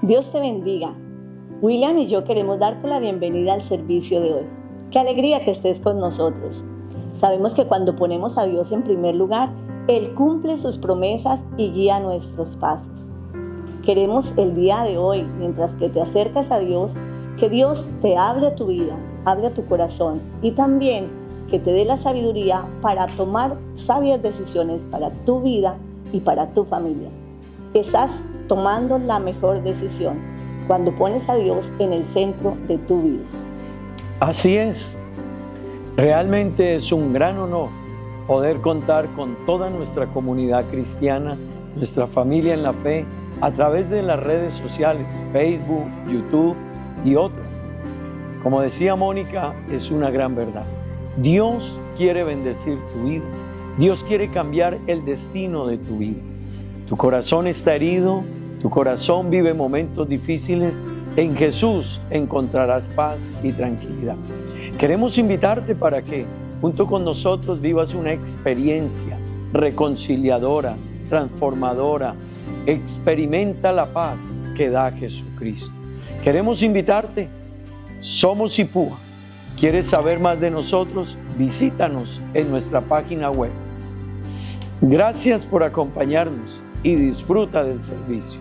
Dios te bendiga. William y yo queremos darte la bienvenida al servicio de hoy. Qué alegría que estés con nosotros. Sabemos que cuando ponemos a Dios en primer lugar, Él cumple sus promesas y guía nuestros pasos. Queremos el día de hoy, mientras que te acercas a Dios, que Dios te hable a tu vida, hable a tu corazón y también que te dé la sabiduría para tomar sabias decisiones para tu vida y para tu familia. Estás tomando la mejor decisión cuando pones a Dios en el centro de tu vida. Así es. Realmente es un gran honor poder contar con toda nuestra comunidad cristiana, nuestra familia en la fe, a través de las redes sociales, Facebook, YouTube y otras. Como decía Mónica, es una gran verdad. Dios quiere bendecir tu vida. Dios quiere cambiar el destino de tu vida. Tu corazón está herido, tu corazón vive momentos difíciles. En Jesús encontrarás paz y tranquilidad. Queremos invitarte para que junto con nosotros vivas una experiencia reconciliadora, transformadora. Experimenta la paz que da Jesucristo. Queremos invitarte. Somos Ipúa. ¿Quieres saber más de nosotros? Visítanos en nuestra página web. Gracias por acompañarnos y disfruta del servicio.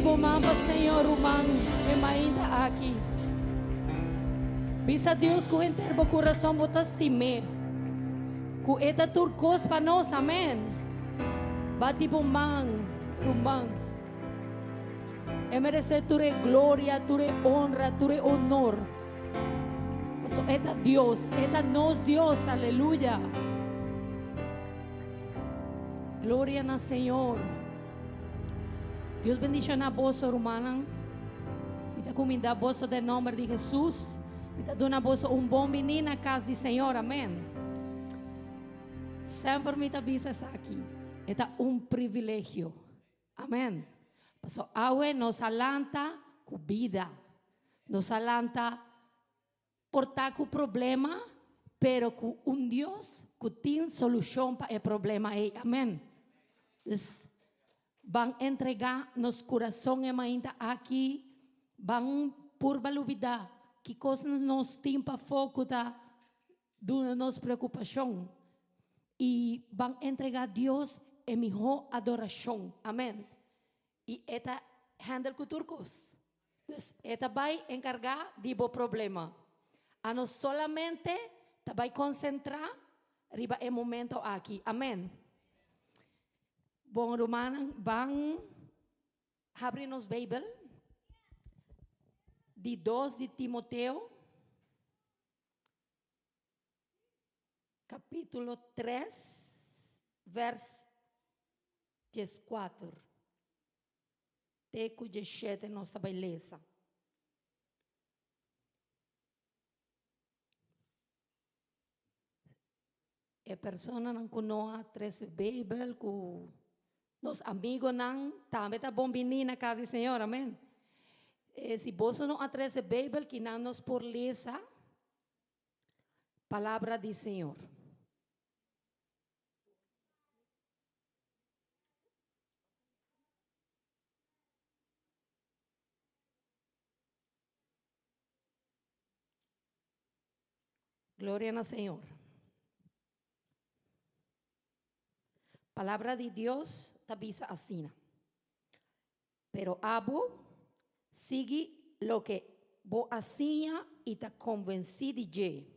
bo man pa Señor, ruman, e mainta aki. Bisa Dios ku henter bo kurason bo ta stim'é, ku e ta tur kos pa nos. Amèn. Bati bo man, ruman. E meresé tur e gloria, tur e honra, tur e honor. Pasobra e ta Dios, e ta nos Dios. Aleluya. Gloria na Señor. Dios bendiciona boso, rumannan. Mi ta cuminda boso den nomber di Jesus. Mi ta duna boso un bon bini na cas di Señor. Amen. Semper mi ta bisa esaki. E ta un privilegio. Amen. Paso awe nos a lanta cu bida. Nos a lanta Por ta ku problema, pero ku un Dios ku tin solushon pa e problema ei. Amen. Dus, ban entregá nos kurason e mainta aki, ban purba lubidá ki kosnan nos tin pafó ku ta duna nos preokupashon, i ban entregá Dios e mihó adorashon. Amen. I e ta handle ku tur kos. Dus e ta bai enkargá di bo problema. Anos solamente ta bai konsentrá riba e momento aki. Amen. Bon rumannan, ban habri nos Beibel di dos di Timoteo, kapítulo tres, vèrs 14 te ku 17 nos ta bai lesa. E personanan ku no a trese Beibel ku nos amigonan tambe ta bon bini na kas di Señor, amen. Si boso no a trese Beibel kinan nos por lesa palabra di Señor. Gloria na Señor. Palabra di Dios ta bisa asina. Pero abo, sigui loke bo a siña i ta konvensí di dje,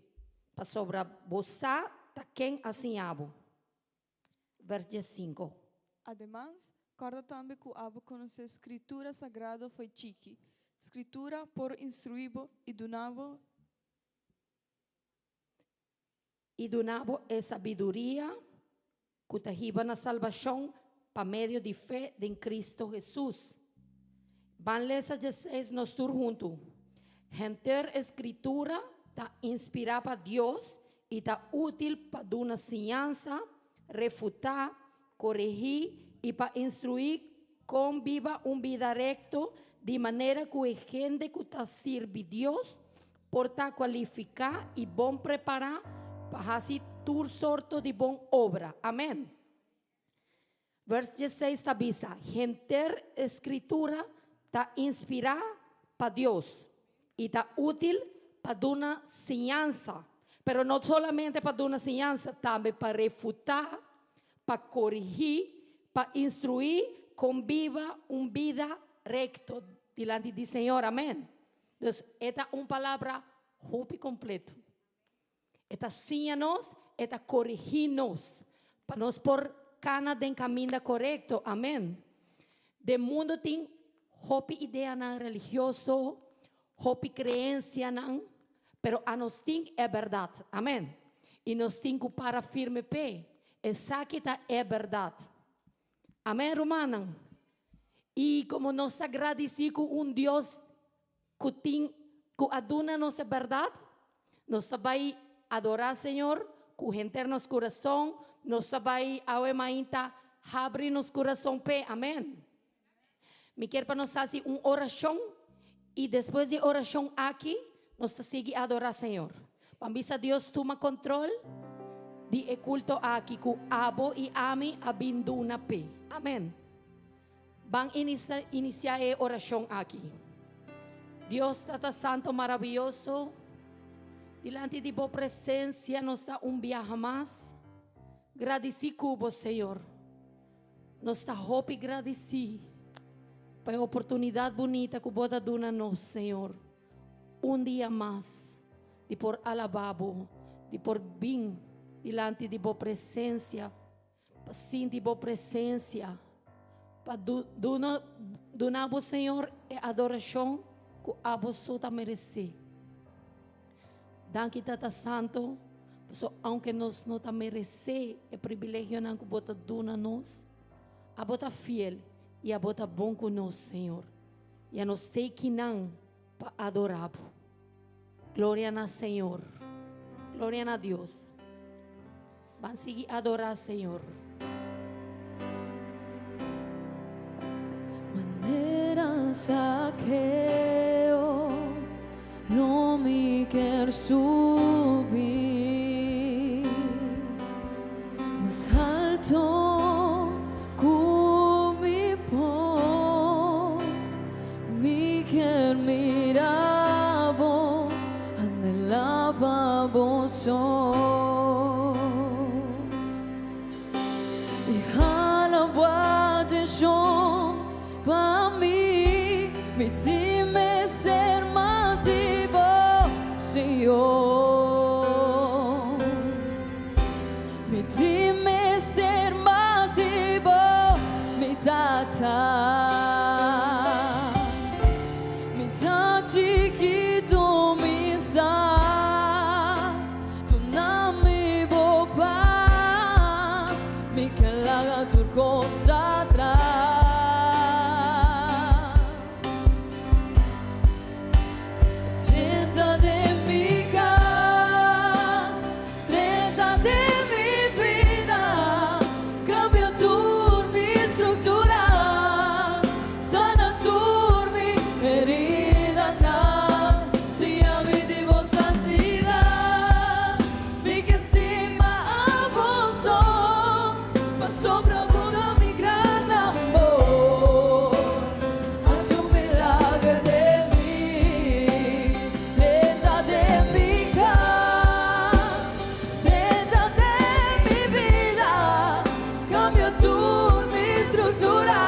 pasobra bo sa ta ken a siña bo. Vers diesinko. Ademas, kòrda tambe ku abo konosé Skritura Sagrado fo'i chiki. Skritura por instruí bo i duna bo. I duna bo e sabiduria ku ta hiba na salbashon pa medio di fe den Kristu Hesus. Ban lesa dieseis nos tur huntu. Henter e Skritura ta inspirá pa Dios i ta útil pa duna siñansa, refutá, korigí i pa instruí kon biba un bida rekto di manera ku e hende ku ta sirbi Dios por ta kualifiká i bon prepará pa hasi tur sorto di bon obra. Amèn. Vèrs dieseis ta bisa, Henter e Skritura ta inspirá pa Dios i ta útil pa duna siñansa, pero no solamente pa duna siñansa, tambe pa refutá, pa korigí, pa instruí kon biba un bida rekto dilanti di Señor. Amèn. Dus e ta un palabra hopi kompleto. E ta siña nos, e ta korigí nos pa nos por kana den kaminda korekto. Amèn. Den mundu tin hopi ideanan religioso, hopi kreensianan, pero anos tin e bèrdat. Amèn. I nos tin ku para firme p'e. Esaki ta e bèrdat. Amèn, rumannan. I komo nos ta gradisí ku un Dios ku tin ku a duna nos e bèrdat, nos ta bai adorá Señor ku henter nos kurason, nos ta bai awe mainta habri nos kurason p'e. Amèn. Mi kier pa nos hasi un orashon i despues di orashon aki nos ta sigui adorá Señor. Ban bisa Dios tuma kontrol di e kulto aki ku abo i ami a bin duna p'e. Amèn. Ban inisiá e orashon aki. Dios Tata Santo Maraviyoso, dilanti di Bo presensia nos ta un biaha mas gradisí ku Bo, Señor. Nos ta hopi gradisí. Pa e oportunidat bunita ku Bo ta duna nos, Señor, un dia mas di por alabá Bo, di por bin dilanti di Bo presensia, pa sinti Bo presensia, pa duna duna Bo, Señor, e adorashon ku Abo so ta meresé. Danki Tata Santo, paso aunke nos no ta meresé e privilegionan ku Bo ta duna nos, Abo ta fiel i Abo ta bon ku nos, Señor. I anos t'ei kinan pa adorá Bo. Gloria na Señor. Gloria na Dios. Ban sigui adorá Señor. Manera Zaqueo lo mi kier subi mas alto ku mi por mi kier mira bo anhela pa bo so i hala bo atenshon pa mi mi tin mester mas di bo Señor mi tin mester mas di bo mi Tata mi ta chikitu mi sa duna mi bo pas mi ke laga tur kos atras. Drenta den mi kas, drenta den mi bida, kambia tur mi struktura, sana tur mi heridanan, siña mi di bo santidat, mi ke stima abo so, pasobra bo ta mi gran amor. Hasi un milager den mi, drenta den mi kas, drenta den mi bida, kambia tur mi struktura,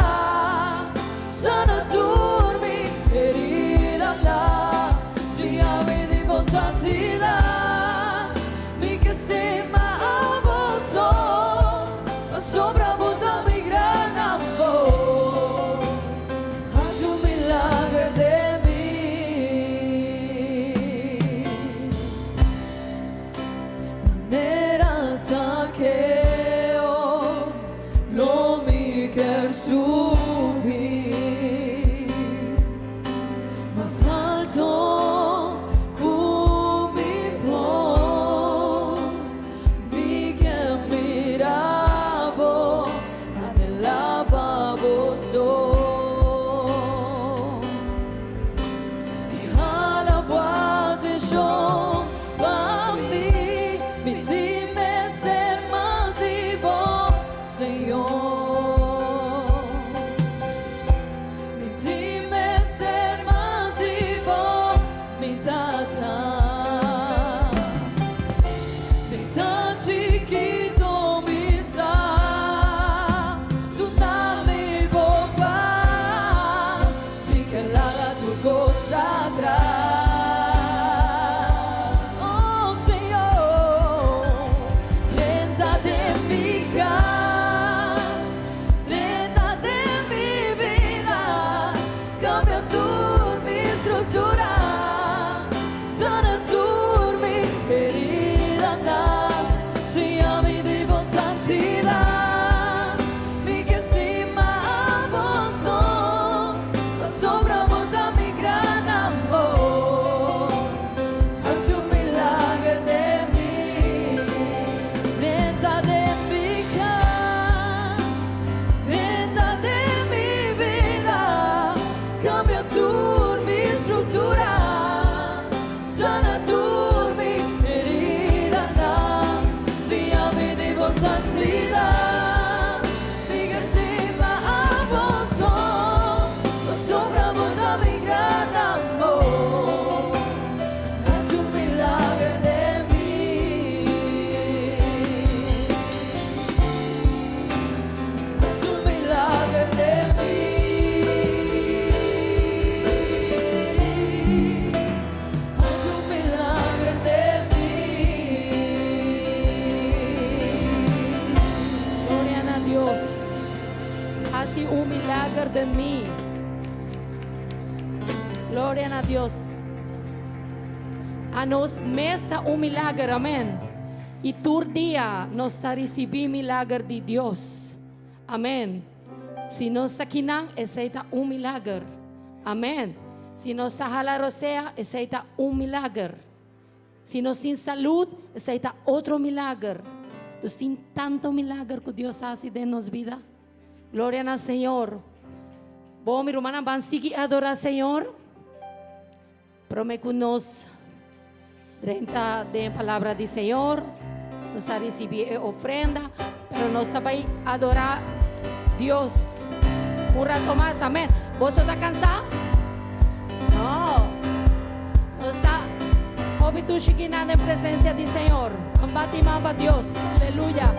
sana tur mi heridanan, siña mi di bo santidat, mi ke stima abo so, pasobra bo ta mi gran amor. Hasi un milager den mi. Manera Zaqueo lo mi kier subi mas alto ku mi por. Mi kier mira bo, anhela pa bo so. I hala bo atenshon pa mi, mi tin mester mas. hasi un milager den mi. Gloria na Dios. Anos mes ta un milager, amen. I tur dia nos ta risibí milager di Dios. Amen. Si nos ta akinan, esei ta un milager. Amen. Si nos ta hala rosea, esei ta un milager. Si nos tin salú, esei ta otro milager. Nos tin tantu milager ku Dios a hasi den nos bida. Gloria na Señor. Bon, mi rumannan, ban sigui adorá Señor. Promé ku nos drenta den palabra di Señor, nos a risibí e ofrenda, pero nos ta bai adorá Dios un rato mas. Amèn. Boso ta kansá? No. Nos ta hopi dushi kinan den presensia di Señor. Ban bati man pa Dios. Aleluya.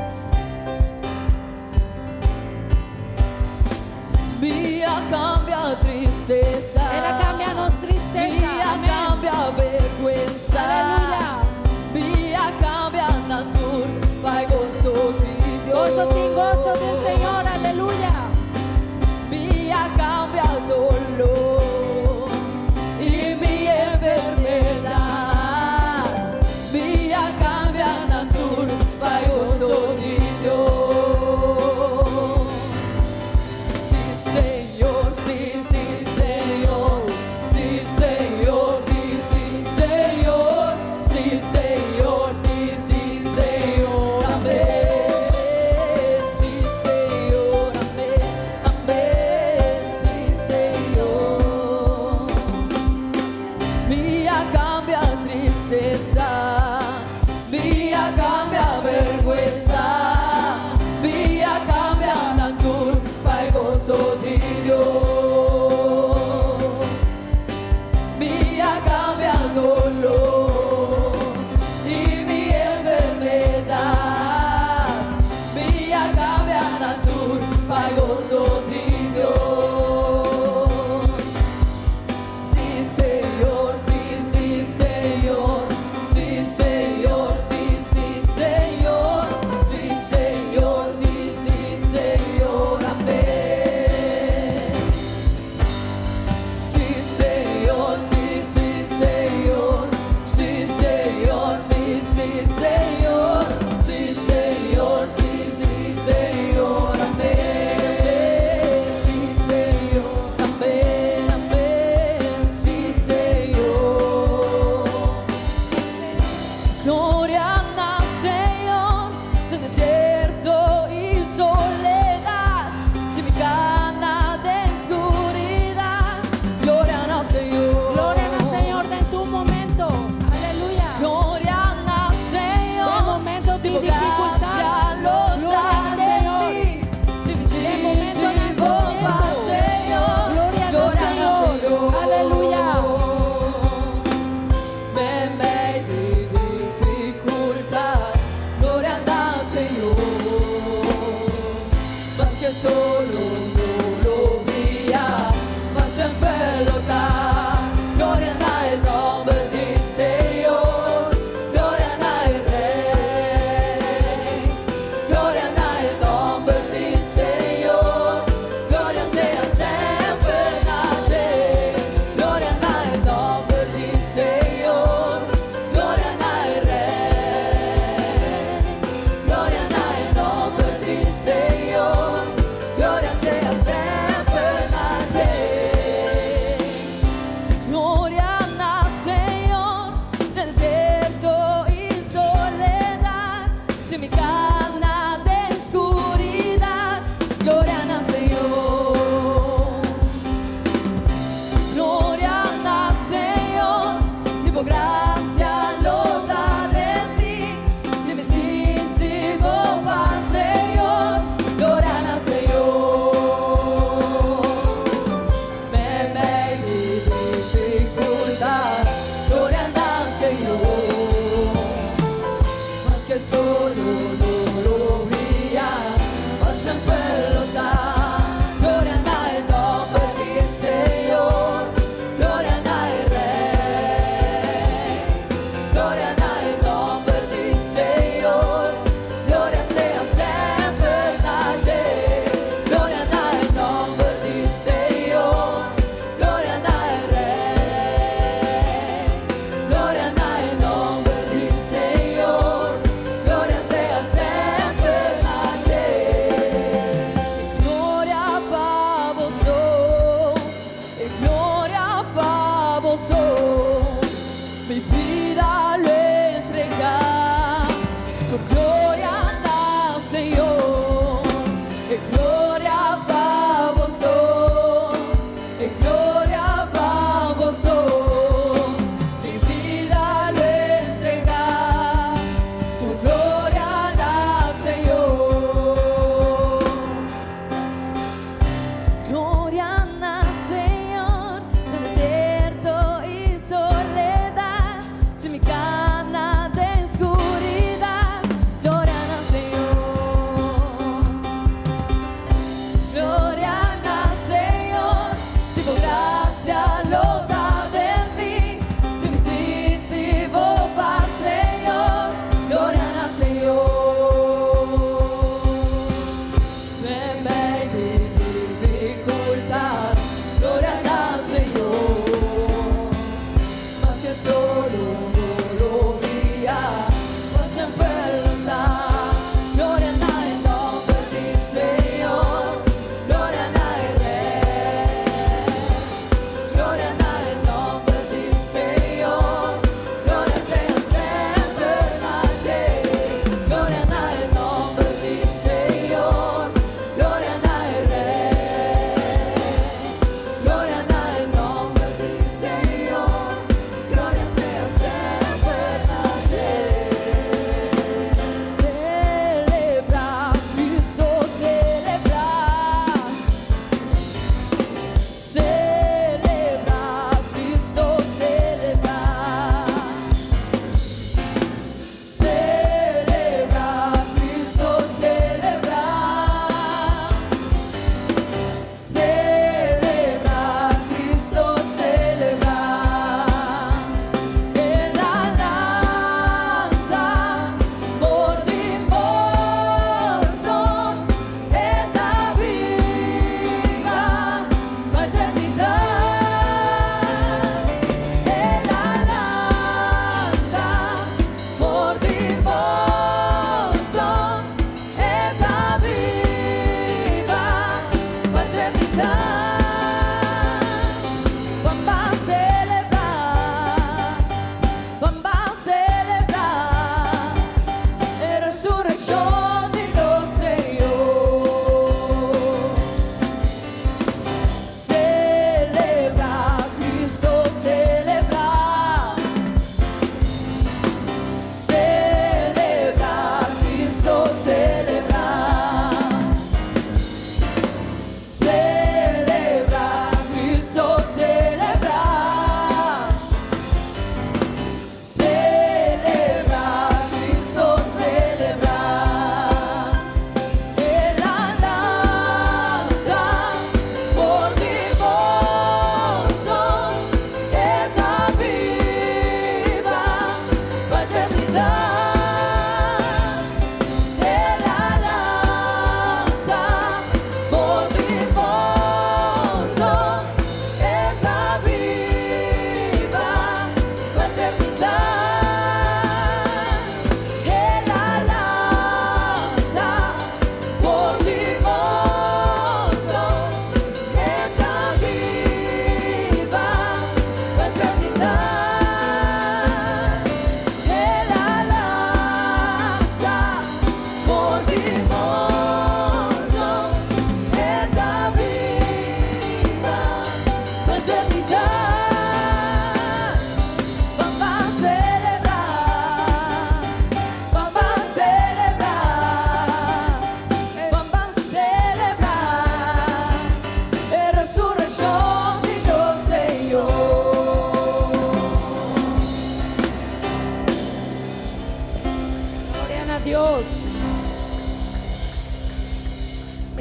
Mi a kambia tristesa. El a kambia nos tristesa. Mi a Amèn. kambia bèrgwensa. Aleluya. Mi a kambia nan tur pa goso di Dios. Boso tin goso den Señor. Aleluya. Mi a kambia doló i mi enfermedat. Mi a kambia nan tur pa goso di Dios. Sí, Señor, sí, sí, Señor. Sí, Señor, sí, sí, Señor. Sí, Señor, sí, sí, Señor. Amèn. Sí,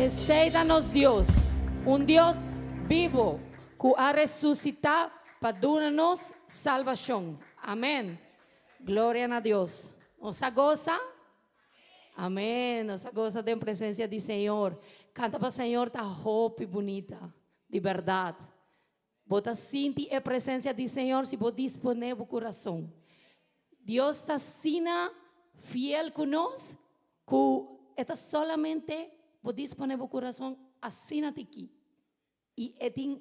Esei ta nos Dios, un Dios bibo ku a resusitá pa duna nos salbashon. Amèn. Gloria na Dios. Nos a gosa? Amèn. Nos a gosa den presensia di Señor. Kanta pa Señor ta hopi bunita, di bèrdat. Bo ta sinti e presensia di Señor si bo disponé bo kurason. Dios ta asina fiel ku nos ku e ta solamente bo disponé bo kurason asina tiki i e tin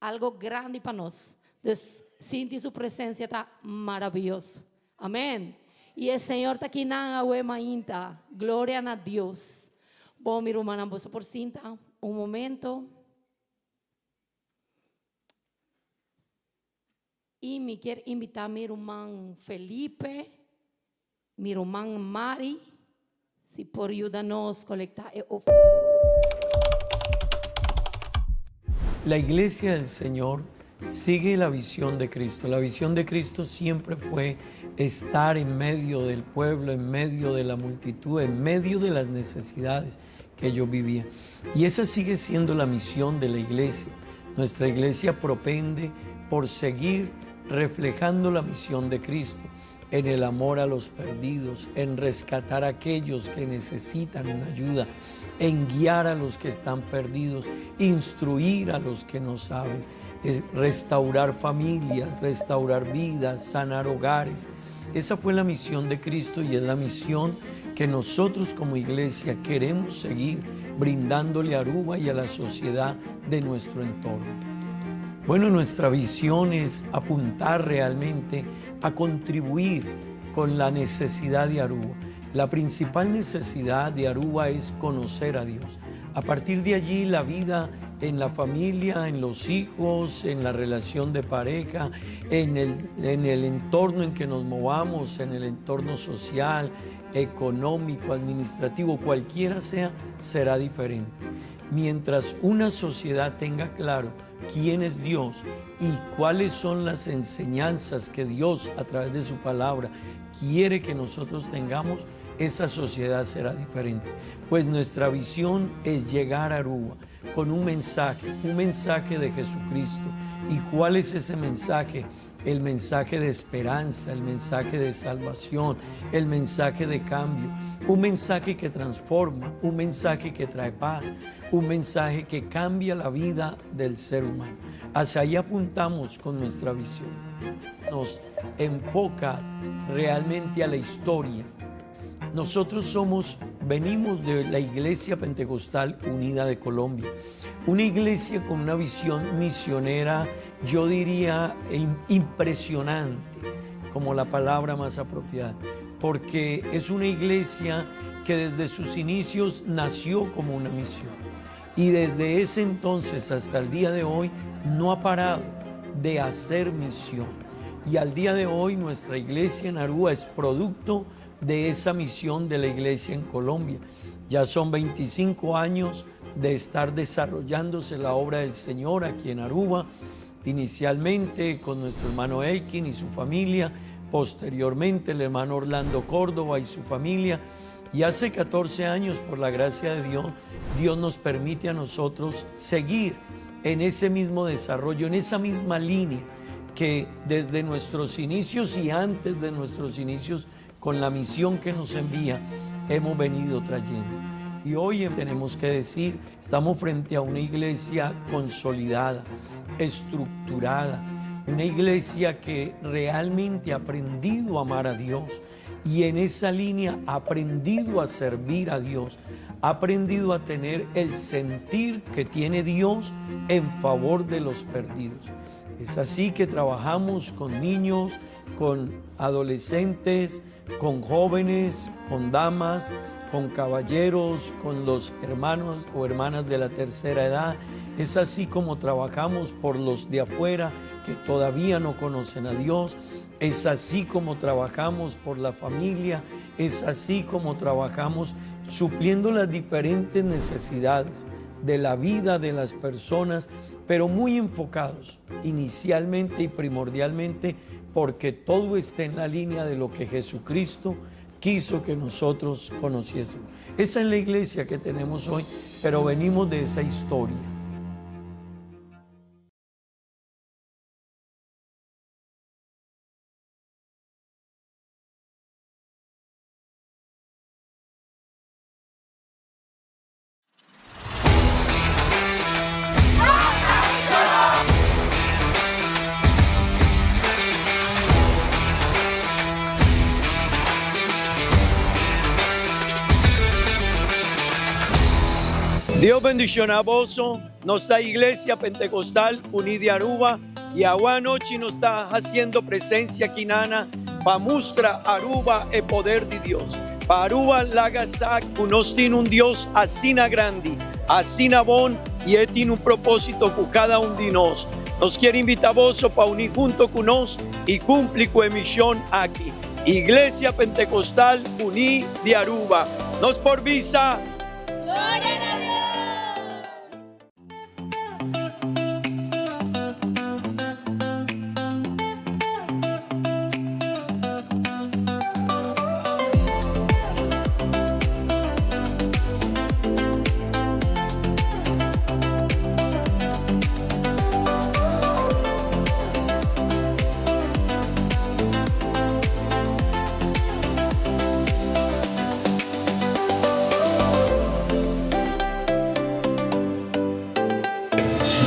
algo grandi pa nos. Dus sinti su presensia ta maravioso. Amen. I e Señor ta kinan awe mainta. Gloria na Dios. Bon mi rumannan boso por sinta un momento. I mi kier invitá mi ruman Felipe, mi ruman Mari, si por yuda nos kolektá e ofrenda. La iglesia del Señor sigue la visión de Cristo. La visión de Cristo siempre fue estar en medio del pueblo, en medio de la multitud, en medio de las necesidades que ellos vivían. Y esa sigue siendo la misión de la iglesia. Nuestra iglesia propende por seguir reflejando la misión de Cristo en el amor a los perdidos, en rescatar a aquellos que necesitan una ayuda, en guiar a los que están perdidos, instruir a los que no saben, restaurar familias, restaurar vidas, sanar hogares. Esa fue la misión de Cristo y es la misión que nosotros como iglesia queremos seguir brindándole a Aruba y a la sociedad de nuestro entorno. Bueno, nuestra visión es apuntar realmente a contribuir con la necesidad de Aruba. La principal necesidad de Aruba es conocer a Dios. A partir de allí la vida en la familia, en los hijos, en la relación de pareja, en el, en el entorno en que nos movamos, en el entorno social, económico, administrativo, cualquiera sea, será diferente. Mientras una sociedad tenga claro quién es Dios y cuáles son las enseñanzas que Dios a través de su palabra quiere que nosotros tengamos, esa sociedad será diferente. Pues nuestra visión es llegar a Aruba con un mensaje, un mensaje de Jesucristo. ¿Y cuál es ese mensaje? El mensaje de esperanza, el mensaje de salvación, el mensaje de cambio, un mensaje que transforma, un mensaje que trae paz, un mensaje que cambia la vida del ser humano. Hacia ahí apuntamos con nuestra visión. Nos enfoca realmente a la historia. Nosotros somos, venimos de la Iglesia Pentecostal Unida de Colombia, una iglesia con una visión misionera, yo diría, impresionante, como la palabra más apropiada, porque es una iglesia que desde sus inicios nació como una misión y desde ese entonces hasta el día de hoy no ha parado de hacer misión. Y al día de hoy nuestra iglesia en Aruba es producto de esa misión de la iglesia en Colombia. Ya son 25 años de estar desarrollándose la obra del Señor aquí en Aruba, inicialmente con nuestro hermano Elkin y su familia, posteriormente el hermano Orlando Córdoba y su familia. Y hace 14 años, por la gracia de Dios, Dios nos permite a nosotros seguir en ese mismo desarrollo, en esa misma línea que desde nuestros inicios y antes de nuestros inicios, con la misión que nos envía, hemos venido trayendo. Y hoy tenemos que decir, estamos frente a una iglesia consolidada, estructurada, una iglesia que realmente ha aprendido a amar a Dios y en esa línea ha aprendido a servir a Dios, ha aprendido a tener el sentir que tiene Dios en favor de los perdidos. Es así que trabajamos con niños, con adolescentes, con jóvenes, con damas, con caballeros, con los hermanos o hermanas de la tercera edad. Es así como trabajamos por los de afuera que todavía no conocen a Dios. Es así como trabajamos por la familia. Es así como trabajamos supliendo las diferentes necesidades de la vida de las personas, pero muy enfocados inicialmente y primordialmente porque todo está en la línea de lo que Jesucristo quiso que nosotros conociésemos. Esa es la iglesia que tenemos hoy, pero venimos de esa historia. Dios bendiciona boso, nos ta Iglesia Pentecostal Uní di Aruba y awe anochi nos ta haciendo presencia aki nana pa mustra Aruba e poder di Dios. Pa Aruba laga sa cu nos tin un Dios asina grandi, asina bon y e tin un proposito cu cada un di nos. Nos kier invita boso pa uni hunto cu nos y cumpli cu e mision aki. Iglesia Pentecostal Uní di Aruba. Nos por bisa. Gloria na Dios!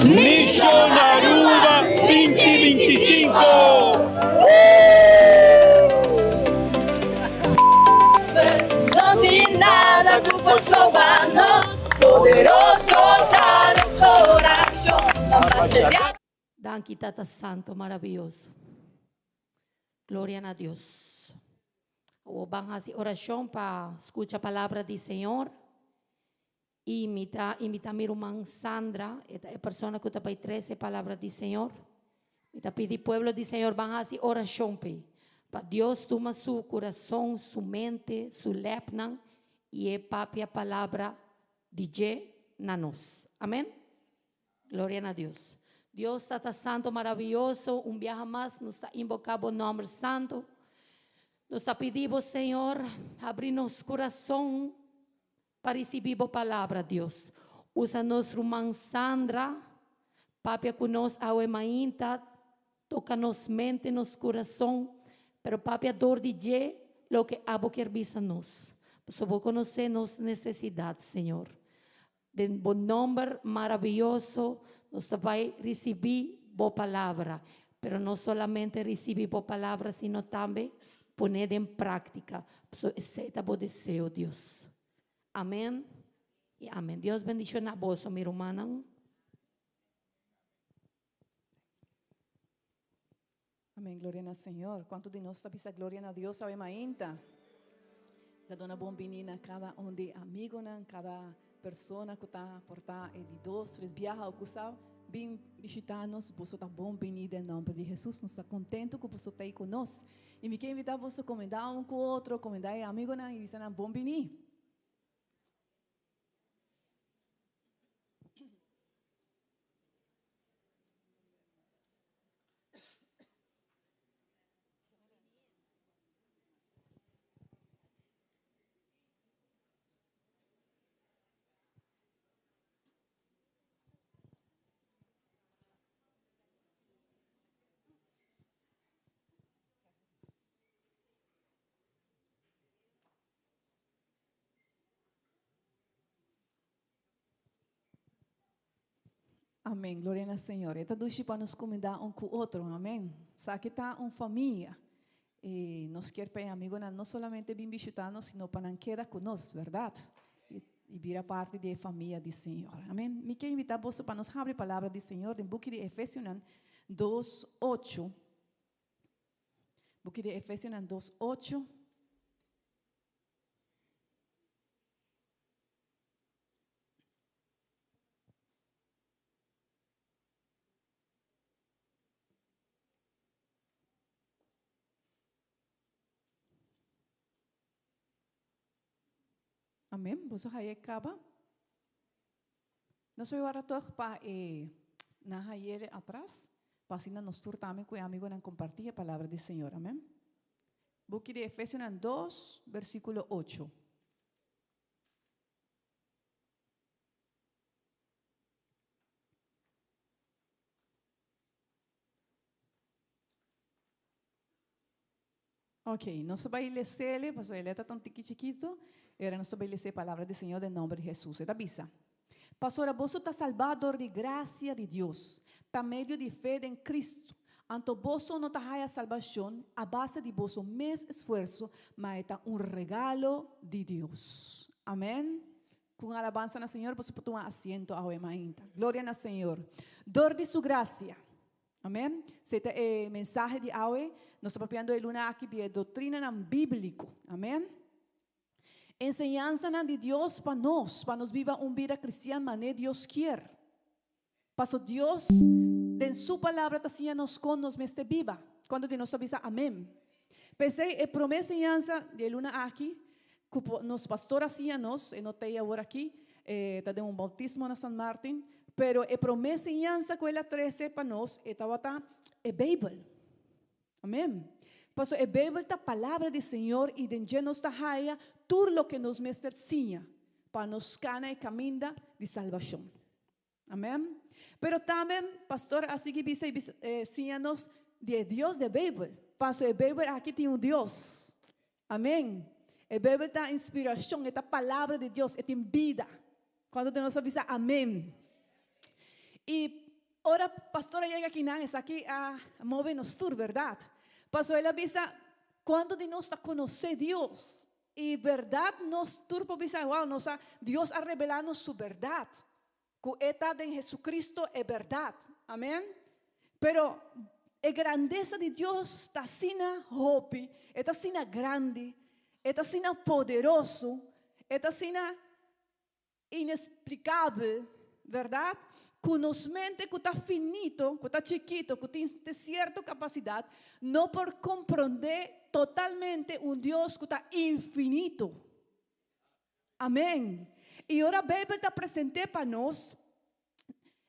Mission Aruba binti bintisinko! No tin nada ku por stroba nos, poderoso ta nos orashon. Danki Tata Santo maraviyoso. Gloria na Dios. Awor ban hasi orashon pa skucha palabra di Señor. I mi ta invita mi ruman Sandra, e ta e persona ku ta bai trese e palabra di Señor. Mi ta pidi pueblo di Señor ban hasi orashon p'e, pa Dios tuma su kurason, su mente, su lèpnan i e papia palabra di dje na nos. Amen. Gloria na Dios. Dios Tata Santo maraviyoso, un biaha mas nos ta invoca bo nomber santo. Nos ta pidi bo, Señor, habri nos curason pa ricibi bo palabra, Dios. Usa nos ruman Sandra, papia cu nos awe mainta, toca nos mente, nos curason, pero papia dor di dje loke abo kier bisa nos. Pasobra bo conoce nos necesidad, Señor. Den bo nomber maraviyoso nos ta bai ricibi bo palabra, pero no solamente ricibi bo palabra sino tambe pone den practica, pasobra esey ta bo deseo Dios. Amen y amen. Dios bendiciona boso mi rumannan. Amén, gloria na Señor. Cuanto di nos ta bisa gloria na Dios awe mainta? Ta dona bon bini na cada un di amigonan, cada persona cu ta porta e di dos, tres biaha o cu sa bin bishita nos, boso ta bon bini den nomber di Jesus. Nos ta contento cu boso ta ei cu nos. Y mi ke invita boso comenda un cu otro, comenda e amigonan y bisa nan bon bini. Amén. Gloria na Señor. E ta dushi pa nos kumindá un ku otro. Amén. Sa ki ta un famia. I nos kier pa e amigonan no solamente bin bishitá nos, sino pa nan keda ku nos, bèrdat? I, i bira parti di e famia di Señor. Amén. Mi ke invitá boso pa nos habri palabra di Señor den buki di Efesionan dos ocho. Buki di Efesionan dos ocho. Amén. Boso haye kaba? Nos voy a toch pa e na hayele atras, pa asina nos tur tambe ku e amigonan kompartí e palabra di Señor. Amén. Buki di Efesionan 2, versíkulo 8. Ok, nos ta bai lesele, pasobra e letra ta un tiki chikito, e ora nos ta bai lese e palabra di Señor den nomber di Hesus. E ta bisa, Pasobra boso ta salbá dor di grasia di Dios, pa medio di fe den Cristo. Anto boso no ta haya salbashon a base di boso mes esfuerso, ma e ta un regalo di Dios. Amen. Ku un alabansa na Señor boso por tuma asiento awe mainta. Gloria na Señor. Dor di su grasia. Amen. Esei ta e mensahe di awe. Nos ta papiando e luna aki di e doctrinanan bíblico. Amen. Enseñansanan di Dios pa nos, pa nos biba un bida cristian mané Dios kier. Paso Dios den su palabra ta siña nos con nos mester biba. Cuanto di nos ta bisa amen? P'esei e prome enseñansa di e luna aki cu nos pastor a siña nos, e no t'ey awor aki, e ta den un bautismo na San Martin, pero e prome enseñansa cu el a trece pa nos e tabata e Bijbel. Amen. Pasobra e Bijbel ta palabra di Señor y den dje nos ta haya tur loke nos mester siña pa nos cana e caminda di salbacion. Amen. Pero tambe pastor a sigui bisa y bisa siña nos di e Dios de Bijbel. Paso e Bijbel aki tin un Dios. Amen. E Bijbel ta inspiracion, e ta palabra di Dios, e tin bida. Cuanto di nos a bisa amen? Y ora pastor a yega akinan, esaki a move nos tur, berdad? Paso el a bisa, cuanto di nos ta conoce Dios? Y berdad nos tur por bisa, wow, nos a, Dios a revela nos su berdad. Ku e ta den Jesucristo e bèrdat. Amen. Pero e grandesa di Dios ta asina hopi, e ta asina grandi, e ta asina poderoso, e ta asina inesplikabel, bèrdat? Ku nos mente ku ta finito, ku ta chikito, ku tin sierto kapasidat, no por komprondé totalmente un Dios ku ta infinito. Amén. I ora Beibel ta present'é pa nos,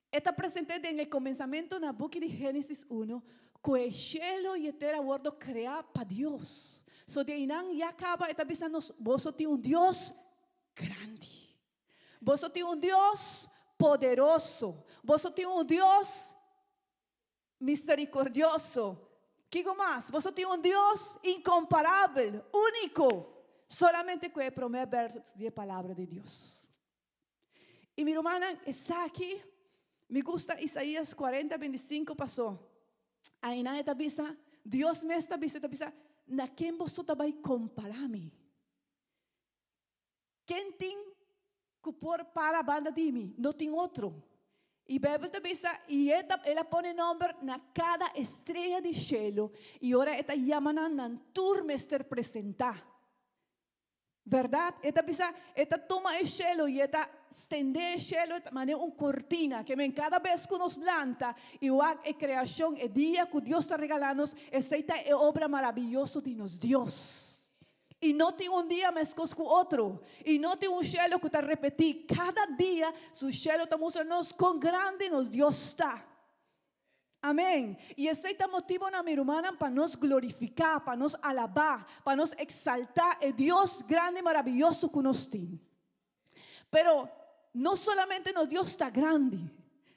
e ta present'é den e komensamentu na buki di Génesis uno, ku e shelu i e tera wòrdu kreá pa Dios. So di einan ya kaba e ta bisa nos, boso tin un Dios grandi. Boso tin un Dios poderoso. Boso tin un Dios Misericordioso. Kico mas? Boso tin un Dios incomparabel, unico, solamente cu e prome bers di e Palabra di Dios. Y mi rumannan, esaki mi gusta Isaías cuarenta, binticinco paso. Ainan e ta bisa, Dios mes ta bisa, e ta bisa, Na ken boso ta bay compara mi? Ken tin ku por para banda di mi? No tin otro. I Beibel ta bisa, I e ta, el a pone nòmber na kada estrea di shelu, i ora e ta yama nan, nan tur mester presentá. Bèrdat? E ta bisa, e ta tuma e shelu i e ta stendé e shelu manera un kortina, ke men kada bes ku nos lanta i wak e kreashon, e dia ku Dios ta regalá nos, esei ta e obra maraviyoso di nos Dios. I no tin un dia meskos ku otro. I no tin un shelu ku ta repetí. Kada dia su shelu ta mustra nos kon grandi nos Dios ta. Amén. I esei ta motibu na mi rumannan pa nos glorifiká, pa nos alabá, pa nos eksaltá e Dios grandi i maraviyoso ku nos tin. Pero no solamente nos Dios ta grandi,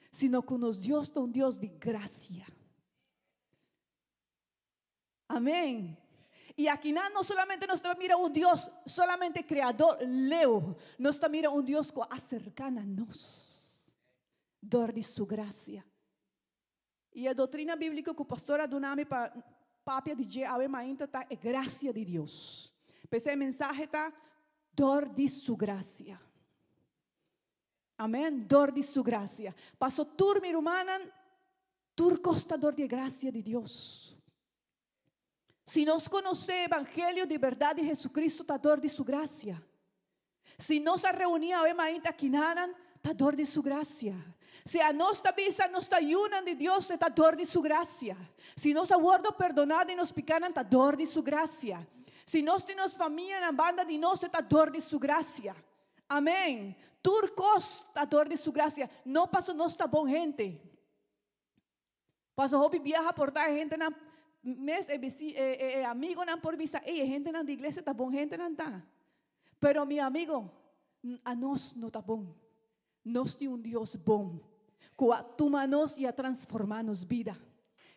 sino ku nos Dios ta un Dios di grasia. Amén. Y akinan no solamente nos ta mira un Dios solamente creador leu, nos ta mira un Dios cu a acerca na nos dor di su gracia. Y e doctrina biblico cu pastor a duna mi pa papia di dje awe mainta ta e gracia di Dios. P'esei e mensahe ta dor di su gracia. Amén, dor di su gracia. Paso tur mi rumannan Tur kos ta dor di e grasia di Dios. Si nos konosé e evangelio di bèrdat di Jesucristo ta dor di Su grasia. Si nos a reuní awe mainta akinanan, ta dor di Su grasia. Si anos ta bisa nos ta yunan di Dios, e ta dor di Su grasia. Si nos a wòrdu perdoná di nos pikánan, ta dor di Su grasia. Si nos tin nos famianan banda di nos, e ta dor di Su grasia. Amén. Tur kos ta dor di Su grasia, no paso nos ta bon hende. Paso hopi biaha por ta e hendenan mes e bisi e e e amigonan por bisa ey e hendenan di iglesia ta bon hendenan ta. Pero mi amigo, anos no ta bon. Nos tin un Dios bon ku a tuma nos i a transformá nos bida,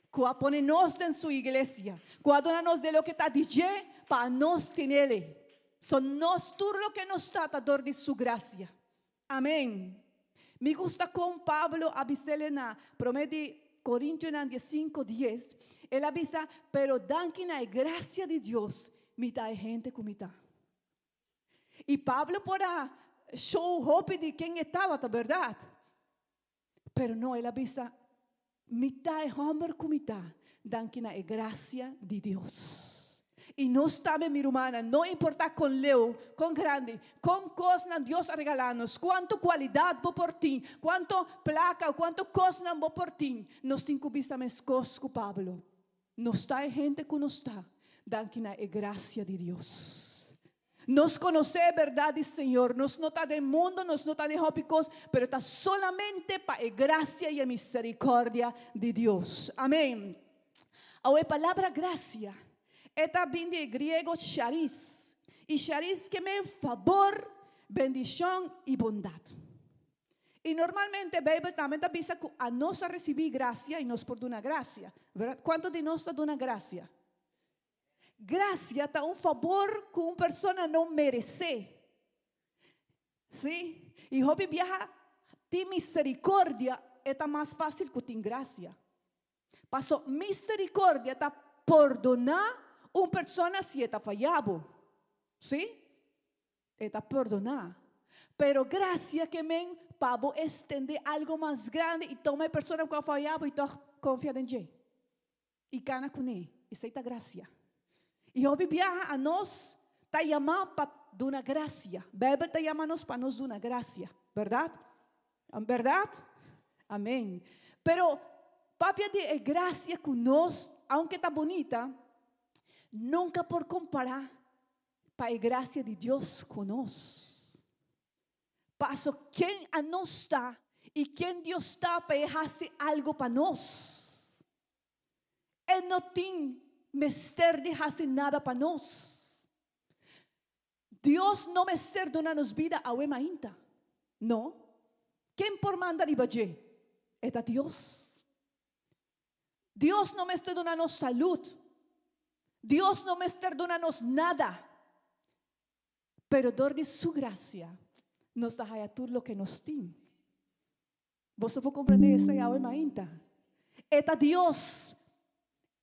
ku a pone nos den su iglesia, ku a duna nos de loke ta di dje pa nos tinele. So nos tur loke nos ta ta dor di su grasia. Amén. Mi gusta kon Pablo a bis'el na Promé di Korintionan diesinko dies, el a bisa, Pero danki na e grasia di Dios mi ta e hende ku mi ta. I Pablo por a show hopi di ken e tabata, bèrdat? Pero no, el a bisa, Mi ta e hòmber ku mi ta, danki na e grasia di Dios. I nos tambe, mi rumannan, no importá kon leu, kon grandi, kon kosnan Dios a regalá nos, kuantu kualidat bo por tin, kuantu plaka o kuantu kosnan bo por tin, nos tin ku bisa meskos ku Pablo, Nos ta e hende ku nos ta, danki na e grasia di Dios. Nos konosé e bèrdat di Señor. Nos no ta den mundu, nos no ta den hopi kos, pero ta solamente pa e grasia i e miserikòrdia di Dios. Amén. Awe e palabra grasia e ta bin di e griego charis, i charis ke men fabor, bendishon i bondat. I normalmente Beibel tambe ta bisa ku anos a risibí grasia i nos por duna grasia. Bèrdat? Kuantu di nos ta duna grasia? Grasia ta un fabor ku un persona no meresé. Sí? I hopi biaha tin miserikordia e ta mas fásil ku tin grasia. Paso misericordia ta pordoná un persona si e ta fayá bo. Sí? E ta pordoná. Pero gracia ke men pa bo estendé algo mas grandi i toma e persona ku a fayá bo i tòg konfia den dje. I kana kuné. Esei ta gracia. I hopi biaha anos ta yamá pa duna gracia. Beibel ta yama nos pa nos duna gracia. Bèrdat? Bèrdat? Amén. Pero papia di e gracia ku nos, aunke ta bunita, nunka por kompará pa e gracia di Dios ku nos. Paso ken anos ta i ken Dios ta pa e hasi algu pa nos? E no tin mester di hasi nada pa nos. Dios no mester duna nos bida awe mainta. No. Ken por manda riba dje? E ta Dios. Dios no mester duna nos salud. Dios no mester duna nos nada. Pero dor di su gracia nos ta haya tur loke nos tin. Boso por comprende esei awe mainta? E ta Dios.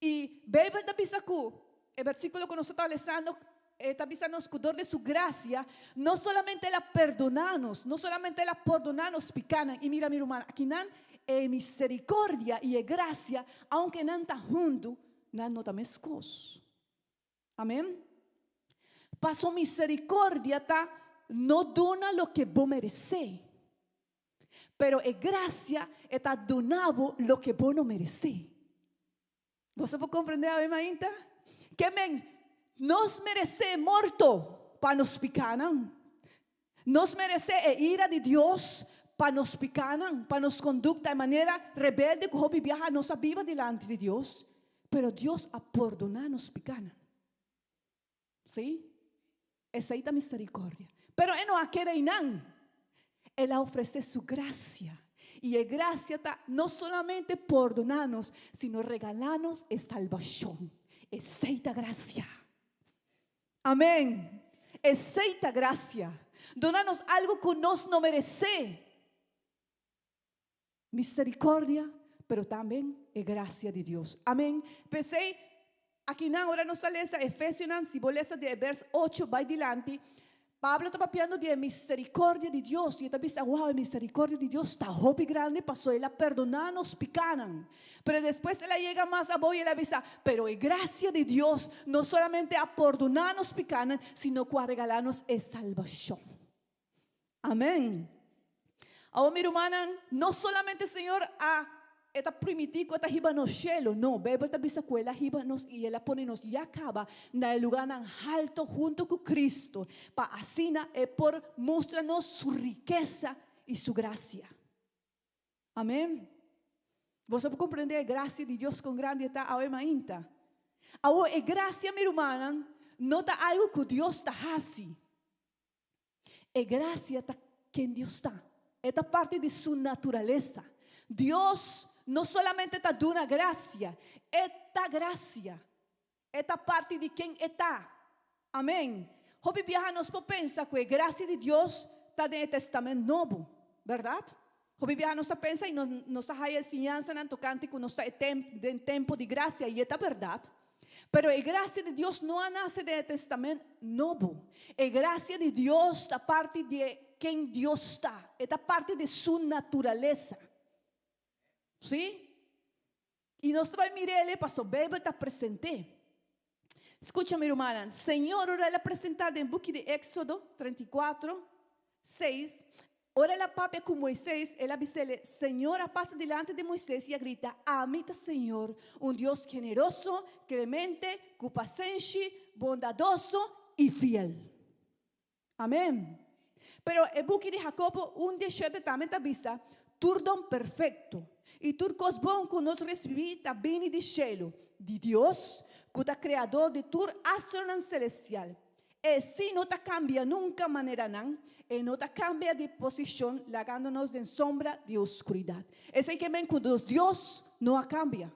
I Beibel ta bisa ku, e versíkulo ku nos ta lesando, e ta bisa nos ku dor di su grasia, no solamente el a perdoná nos, no solamente el a pordoná nos pikánan, i mira mi ruman, akinan e misericordia i e grasia, aunke nan ta huntu, nan no ta meskos. Amen. Paso misericordia ta no duna loke bo meresé, pero e gracia e ta duna bo loke bo no meresé. Boso por comprende awe mainta? Ke men nos meresé morto pa nos pikánan. Nos meresé e ira di Dios pa nos pikánan, pa nos kondukta, e manera rebelde ku hopi biaha nos a biba dilanti di Dios. Pero Dios a pordoná nos pikánan. Sí, esei ta misericordia. Pero e no a keda einan. El a ofresé su gracia. I e gracia ta no solamente pordoná nos, sino regalá nos e salbashon. Esei ta gracia. Amén. Esei ta gracia. Duna nos algo ku nos no meresé. Misericordia, pero tambe e gracia di Dios. Amén. P'esei, akinan ora nos ta lesa Efesionan, si bo lesa di e bers ocho bai dilanti, Pablo ta papiando di e misericordia di Dios, i e ta bisa, wow, e misericordia di Dios ta hopi grandi, pasobra el a perdoná nos pikánan. Pero despues el a yega mas abou i el a bisa, pero e gracia di Dios no solamente a pordoná nos pikánan, sino ku a regalá nos e salbashon. Amén. Awor mi rumannan, no solamente Señor a e ta primití ku e ta hiba nos shelu, no, Beibel ta bisa ku el a hiba nos i el a pone nos ya kaba na e lugánan halto huntu ku Cristo, pa asina e por mustra nos su rikesa i su grasia. Amén. Boso por komprendé e grasia di Dios kon grandi e ta awe mainta? Awor e gracia, mi rumannan, no ta algo cu Dios ta haci. E gracia ta ken Dios ta. E ta parti di su naturalesa. Dios no solamente ta duna gracia, e ta gracia. E ta parti di ken e ta. Amen. Hopi biaha nos por pensa cu e gracia di Dios ta den e Testament Nobo, berdad? Hopi biaha nos ta pensa y nos ta haya e siñansanan tocante cu nos ta e den tempo di gracia y e ta berdad. Pero e gracia di Dios no a nace den e Testament Nobo. E gracia di Dios ta parti di e ken Dios ta. E ta parti di su naturalesa. Sí? Y nos ta bay mir'el paso Bijbel ta present'é. Scucha mi rumannan, Señor ora el a presenta den buki di Exodo 34, 6, ora el a papia cu Moises, el a bis'el, Señor a pasa dilanti di Moises y a grita, Ami ta Señor, un Dios generoso, clemente, cu pasenshi, bondadoso y fiel. Amen. Pero e buki di Jacobo un diesshete tambe ta bisa, Tur don perfekto i tur kos bon ku nos risibí ta bini di shelu, di Dios, ku ta Kreador di tur astronan selestial. E sí no ta kambia nunka manera nan, e no ta kambia di posishon lagando nos den sombra di oskuridat. Esei ke men ku nos Dios no a kambia.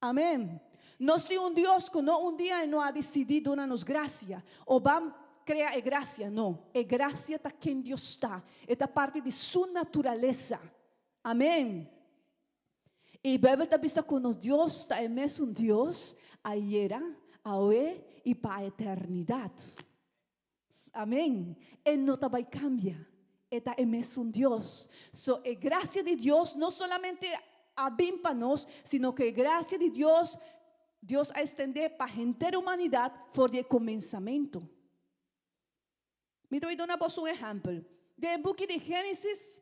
Amen. Nos tin un Dios ku no un dia e no a disidí duna nos grasia o ban krea e grasia. No, e grasia ta ken Dios ta. E ta parti di su naturalesa. Amen. I Beibel ta bisa ku nos Dios ta e mesun Dios ayera, awe i pa eternidat. Amen. E no ta bai cambia. E ta e mesun Dios. So e gracia di Dios no solamente a bin pa nos, sino cu e gracia di Dios, Dios a extende pa henter humanidad for di e comensamento. Mi ta bai duna boso un ehempel. Den e buki di Genesis,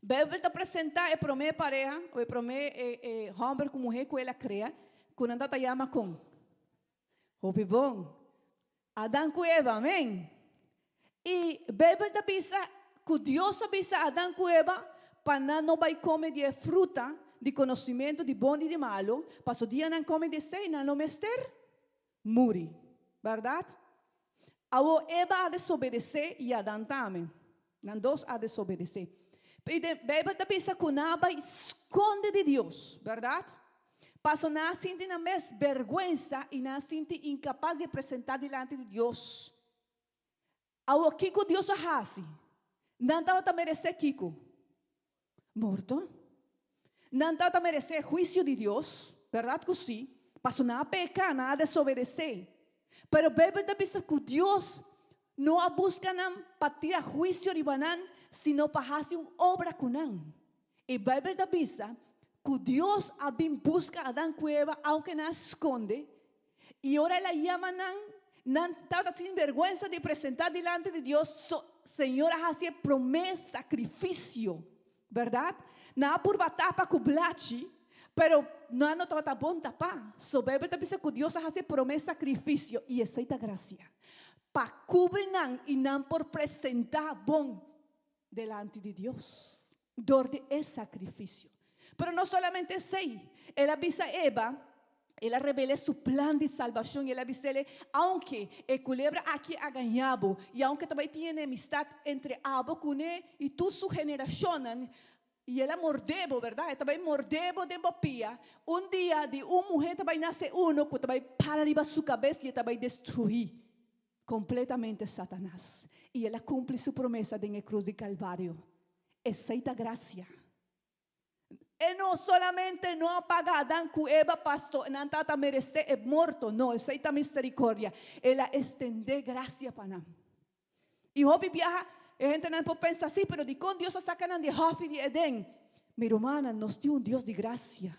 Bijbel ta presenta e prome pareha, o e prome e homber cu muher cu el a crea, cu nan ta yama con? Hopi bon. Adan ku Eva, amen. I Beibel ta bisa ku Dios a bisa Adan ku Eva pa nan no bai kome di e fruta di konosimentu di bon i di malu, paso dia nan kome di esei nan lo mester muri. Bèrdat? Awor Eva a desobedesé i Adan tambe. Nan dos a desobedesé. I den Beibel ta bisa ku nan a bai skonde di Dios, bèrdat? Paso nan a sinti nan mes bèrgwensa i nan a sinti inkapas di presentá dilanti di Dios. Awor, kiko Dios a hasi? Nan tabata meresé kiko? Morto. Nan tabata meresé huisio di Dios, bèrdat ku sí? Paso nan a peka, nan a desobedesé. Pero Beibel ta bisa ku Dios no a buska nan pa tira huisio riba nan, sino pa hasi un obra ku nan. E Beibel ta bisa ku Dios a bin buska Adan ku Eva aunke nan a skonde, i ora el a yama nan, nan tabata tin bèrgwensa di presentá dilanti di Dios, so Señor a hasi e promé sakrifisio, bèrdat? Nan a purba tapa ku blachi, pero nan no tabata bon tapá. So Beibel ta bisa ku Dios a hasi e promé sakrifisio, i esei ta grasia, pa kubri nan i nan por presentá bon delanti di Dios dor di e sacrificio. Pero no solamente esey, el a bisa Eva, el a rebele su plan di salbacion y el a bisele, aunke e culebra aki a gaña bo y aunke ta bay tin enemistad entre abo cune y tur su generacionnan, y el a morde bo, verdad? E ta bay morde bo den bo pia. Un dia di un muher ta bay nace uno cu ta bay para riba su cabes y e ta bay destrui Completamente Satanas. Y el a cumpli su promesa den e cruz di Calvario. Esey ta gracia. E no solamente no a paga Adan cu Eva pasto nan tata merece e morto, no, esey ta misericordia. El a extende gracia pa nan. Y hopi biaha e hentenan por pensa, si, pero dicon Dios a saca nan di e hofi di Eden? Mi rumannan, nos tin un Dios di gracia.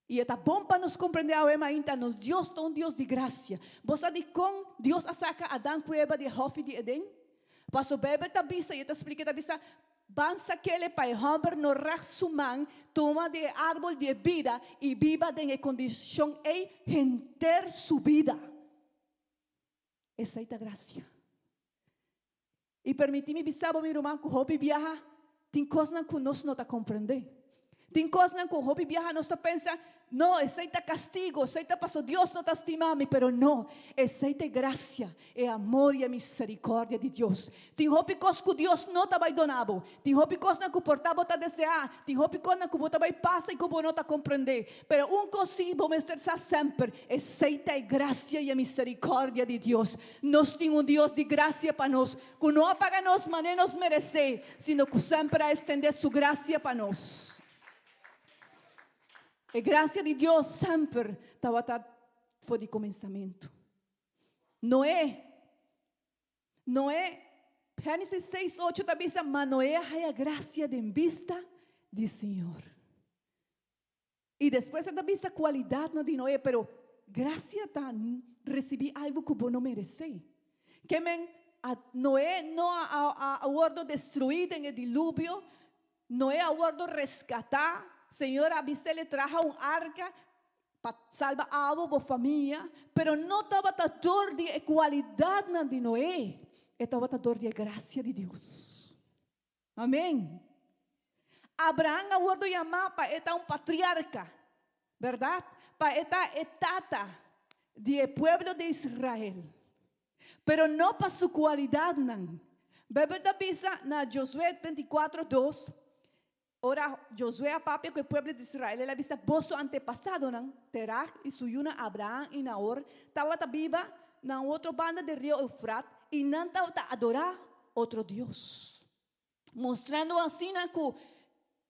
I e ta bon pa nos komprendé awe mainta, nos Dios ta un Dios di grasia. Bo sa dikon Dios a saka Adan ku Eva di e hòfi di Edén? Paso Beibel ta bisa i e ta splika, e ta bisa, Ban sak'el pa e hòmber no règt su man tuma di e árbol di e bida i biba den e kondishon ei henter su bida. Esei ta grasia. I permití mi bisa bo, mi ruman, ku hopi biaha tin kosnan ku nos no ta komprendé. Tin kosnan ku hopi biaha nos ta pensa, No, esei ta kastigo, esei ta paso Dios no ta stima mi, pero no, esei ta e grasia, e amor i e miserikòrdia di Dios. Tin hopi kos ku Dios no ta bai dona bo, tin hopi kosnan ku por ta bo ta deseá, tin hopi kosnan ku bo ta bai pasa i ku bo no ta komprendé, pero un kos sí bo mester sa semper, esei ta e grasia i e miserikòrdia di Dios. Nos tin un Dios di grasia pa nos, ku no a paga nos manera nos meresé, sino ku semper a estendé su grasia pa nos. E grasia di Dios semper tabata for di komensamentu. Noé, Noé, Génesis seis ocho ta bisa, Ma Noé a haya grasia den bista di Señor. I despues e ta bisa kualidatnan di Noé, pero grasia ta risibí algu ku bo no meresé. Ke men, a Noé no a a wòrdu destruí den e diluvio, Noé a wòrdu reskatá, Señor a bis'é le traha un arka pa salba abo bo famia, pero no tabata dor di e kualidatnan di Noé, e tabata dor di e grasia di Dios. Amén. Abraham a wòrdu yamá pa e ta un patriarka, bèrdat? Pa e ta e tata di e pueblo di Israel. Pero no pa su kualidatnan. Beibel ta bisa na Josué 24, 2, ora Josué a papia ku e pueblo di Israel, el a bisa, Boso antepasadonan, Terag i su yunan Abraham i Nahor, tabata biba na un otro banda di rio Eufrat i nan tabata adorá otro dios. Mostrando asina ku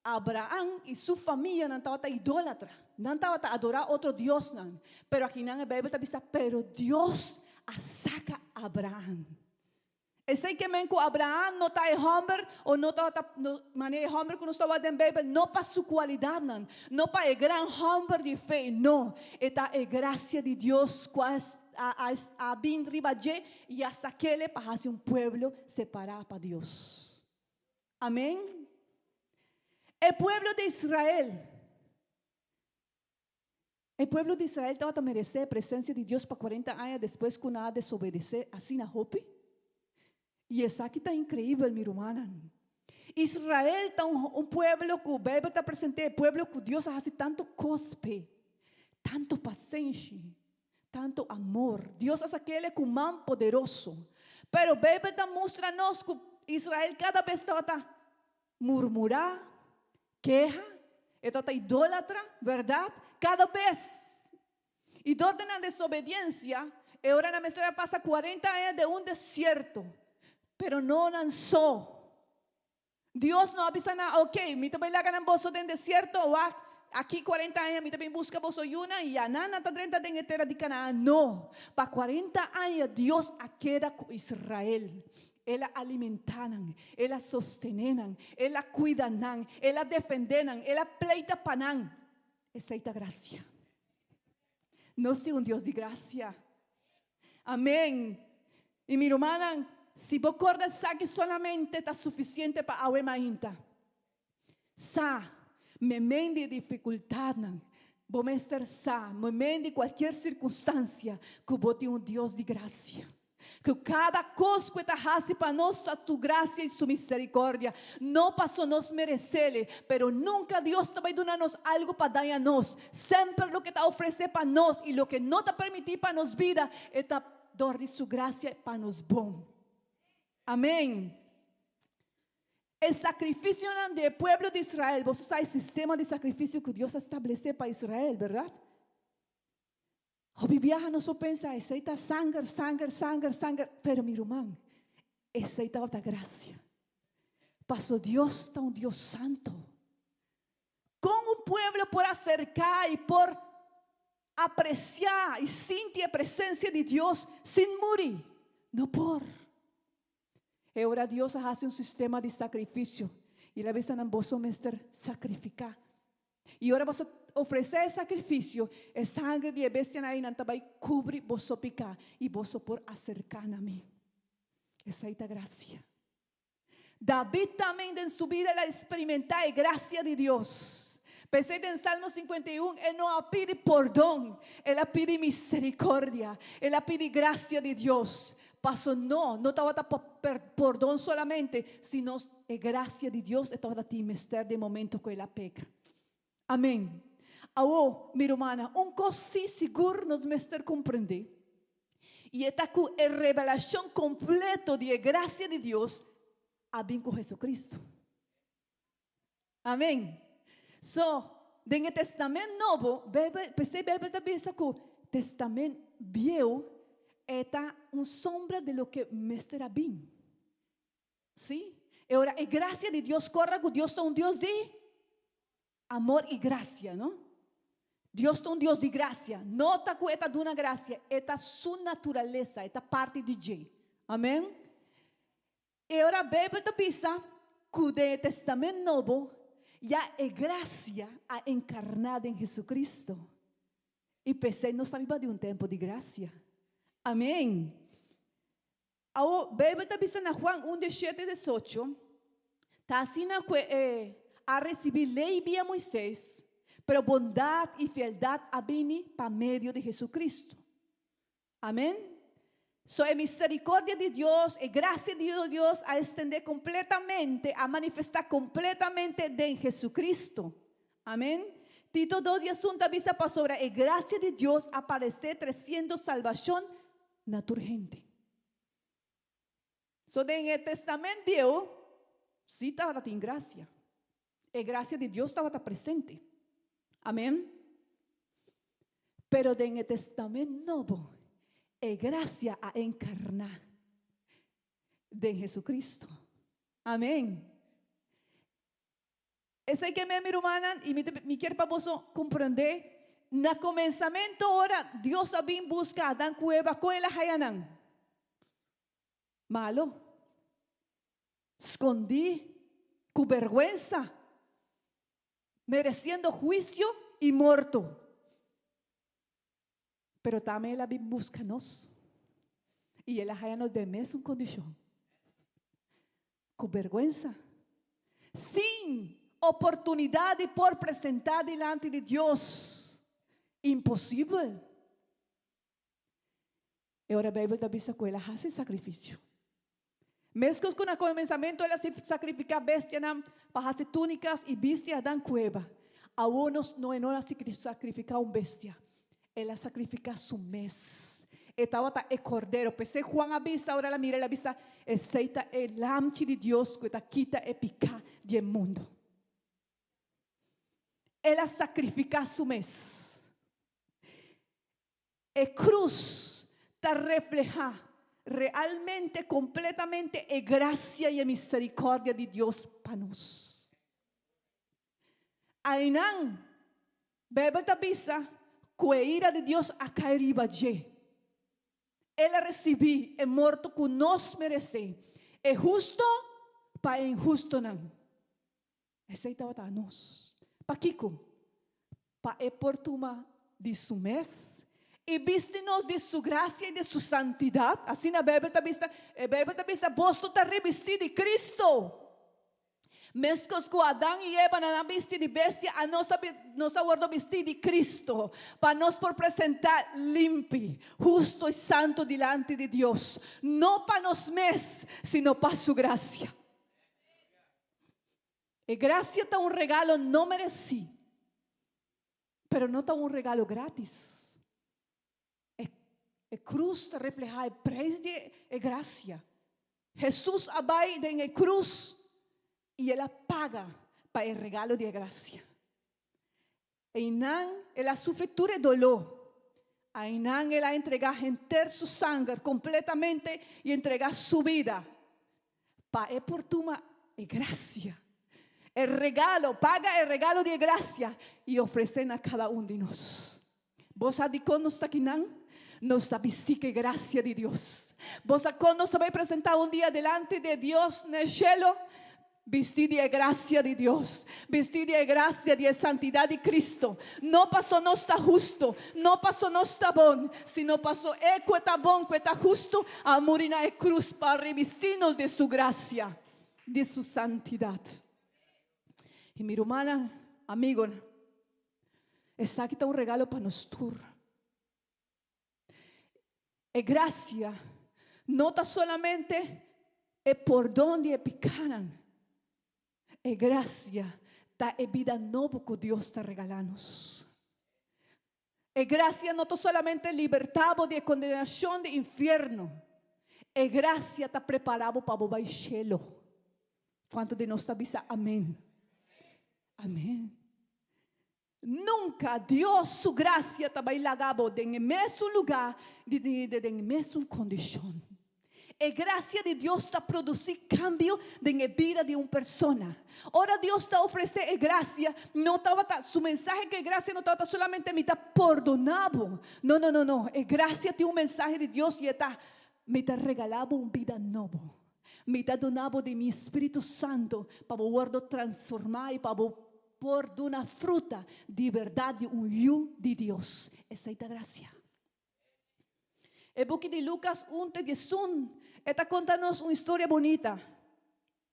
Abraham i su famianan tabata idólatra. Nan tabata adorá otro diosnan. Pero akinan e Beibel ta bisa, Pero Dios a saka Abraham. Esei ke men ku Abraham no ta e hòmber o no tabata manera e hòmber ku nos ta wak den Beibel, no pa su kualidatnan, no pa e gran hòmber di fe, no. E ta e grasia di Dios ku a a bin riba dje i a sak'ele pa hasi un pueblo separá pa Dios. Amén. E pueblo di Israel. E pueblo di Israel tabata meresé e presensia di Dios pa 40 aña despues ku nan a desobedesé asina hopi? I esaki ta inkreibel, mi rumannan. Israel ta un, un pueblo ku Beibel ta present'é, e pueblo ku Dios a hasi tantu kos p'e, tantu pasenshi, Tanto amor. Dios a sak'ele ku man poderoso. Pero Beibel ta mustra nos ku Israel kada bes tabata murmurá, keha, e tabata idólatra, bèrdat? Kada bes. I dor di nan desobediensia, e ora nan mester a pasa kuarenta aña den un desierto. Pero no nan so. Dios no a bisa nan, Ok, mi ta bai laga nan boso den desierto, wak, aki kuarenta aña mi ta bin buska boso yunan i ya nan nan ta drenta den e tera di Kanaan. No, pa kuarenta aña Dios a keda ku Israel. El a alimentá nan, el a sostené nan, el a kuida nan, el a defendé nan, el a pleita pa nan. Esei ta grasia. Nos tin un Dios di grasia. Amén. I mi rumannan, si bo korda esaki solamente ta sufisiente pa awe mainta. Sa, memen di e difikultatnan, bo mester sa, memen di kualkier sirkunstansia, ku bo tin un Dios di grasia. Ku kada kos ku e ta hasi pa nos ta su grasia i su miserikòrdia. No paso nos meresele, pero nunka Dios ta bai duna nos algu pa daña nos. Semper loke ta ofresé pa nos i loke no ta permití pa nos bida, e ta dor di su grasia pa nos bon. Amén. E sakrifisionan di e pueblo di Israel, boso sa e sistema di sakrifisio ku Dios a establesé pa Israel, bèrdat? Hopi biaha nos por pensa, esei ta sanger, sanger, sanger, sanger, pero mi ruman, esei tabata grasia. Paso Dios ta un Dios santo. Kon un pueblo por aserká i por apresiá i sinti e presensia di Dios sin muri? No por. E ora Dios a hasi un sistema di sakrifisio i el a bisa nan, Boso mester sakrifiká. I ora boso ofresé e sakrifisio, e sangre di e bestianan einan ta bai kubri boso piká i boso por aserká na mi. Esei ta grasia. David tambe den su bida el a experimentá e grasia di Dios. P'esei den Salmo 51 e no a pidi pordon, el a pidi misericordia, el a pidi grasia di Dios. Paso no, no tabata pa pordon solamente, sino e grasia di Dios e tabata tin mester den momento ku el a peka. Amèn. Awor, mi rumannan, un kos sí sigur nos mester komprendé, i e ta ku e revelashon kompleto di e grasia di Dios a bin ku Hesukristu. Amèn. So, den e Tèstamènt Nobo, Beibel, p'esei Beibel ta bisa ku Tèstamènt Bieu e ta un sombra di loke mester a bin. Sí. E ora e grasia di Dios, kòrda ku Dios ta un Dios di amor i grasia, no? Dios ta un Dios di grasia. No ta ku e ta duna grasia, e ta su naturalesa, e ta parti di dje. Amèn. E ora Beibel ta bisa ku den e Tèstamènt Nobo ya e grasia a enkarná den Hesukristu. I p'esei nos ta biba di un tempu di grasia. Amèn. Awor, Beibel ta bisa na Juan un dieshete diesocho, Ta asina ku e a risibí lei via Moisés, pero bondat i fieldat a bini pa medio di Hesukristu. Amèn. So e miserikordia di Dios, e grasia di Dios a estendé kompletamente, a manifestá kompletamente den Hesukristu. Amèn. Tito dos diesun ta bisa pasobra e grasia di Dios a paresé tresiendo salbashon na tur hende. So den e Testament Bieu si tabata tin grasia. E grasia di Dios tabata presente. Amen. Pero den e Testament Nobo e grasia a enkarná den Jesucristo. Amen. Esei ke men, mi rumannan, i mi ta mi kier pa boso komprendé, na komensamentu ora Dios a bin buska Adan ku Eva, kon el a haya nan? Malo, skondí, ku bèrgwensa, meresiendo huisio i morto. Pero tambe el a bin buska nos, i el a haya nos den mesun kondishon, ku bèrgwensa, sin oportunidat di por presentá dilanti di Dios. Imposibel! E ora Beibel ta bisa ku el a hasi sakrifisio. Meskos ku na komensamentu el a sakrifiká bestianan pa hasi túnikas i bisti Adan ku Eva, awor nos no e no a sakrifiká un bestia, el a sakrifiká su mes. E tabata e Kordero. P'esei Juan a bisa ora el a mira, el a bisa, Esei ta e Lamchi di Dios ku e ta kita e piká di e mundu. El a sakrifiká su mes. E krus ta reflehá realmente, kompletamente e grasia i e miserikòrdia di Dios pa nos. Einan, Beibel ta bisa ku e ira di Dios a kai riba dje. El a risibí e morto ku nos meresé, e husto pa e inhustonan. Esei tabata anos. Pakiko? Pa e por tuma di su mes i bisti nos di su grasia i di su santidat. Asina Beibel ta bisa, e Beibel ta bisa, Boso ta ribistí di Cristo. Meskos ku Adan i Eva nan a bisti di bestia, anos a nos a wòrdu bistí di Cristo, pa nos por presentá limpi, husto i santu dilanti di Dios, no pa nos mes, sino pa su grasia. E gracia ta un regalo no merecí, pero no ta un regalo gratis. E, e cruz ta refleha e prijs di e gracia. Jesús a bai den e cruz y el a paga pa e regalo di e gracia. Einan el a sufri tur e doló. Einan el a entregá henter su sanger kompletamente i entregá su bida pa e por tuma e grasia, e regalo, paga e regalo di e grasia i ofresé na kada un di nos. Bo sa dikon nos ta kinan? Nos ta bistí ku e grasia di Dios. Bo sa kon nos ta bai presentá un dia delante di Dios na e shelu? Bistí di e grasia di Dios, bistí di e grasia di e santidat di Cristo. No paso nos ta hustu, no paso nos ta bon, sino paso E ku e ta bon, ku e ta hustu, a muri na e krus pa ribistí nos di Su grasia, di Su santidat. I mi rumannan, amigonan, esaki ta un regalo pa nos tur. E gracia no ta solamente e pordon di e picanan. E gracia Ta e bida nobo ku Dios ta regalá nos. E grasia no ta solamente libertá bo di e kondenashon di infierno, e grasia ta prepará bo pa bo bai shelu. Kuantu di nos ta bisa amen? Amen. Nunka Dios su grasia ta bai laga bo den e mesun lugá di den e mesun kondishon. E grasia di Dios ta produsí kambio den e bida di un persona. Ora Dios ta ofresé e grasia, no tabata, su mensahe ku e grasia no tabata solamente mi ta pordoná bo. No, no, no, no. E grasia tin un mensahe di Dios i e ta, Mi ta regalá bo un bida nobo. Mi ta duna bo di mi Spiritu Santu pa bo wòrdu transformá i pa bo por duna fruta di bèrdat di un yu di Dios. Esei ta grasia. E buki di Lucas un te diesun, e ta konta nos un historia bunita.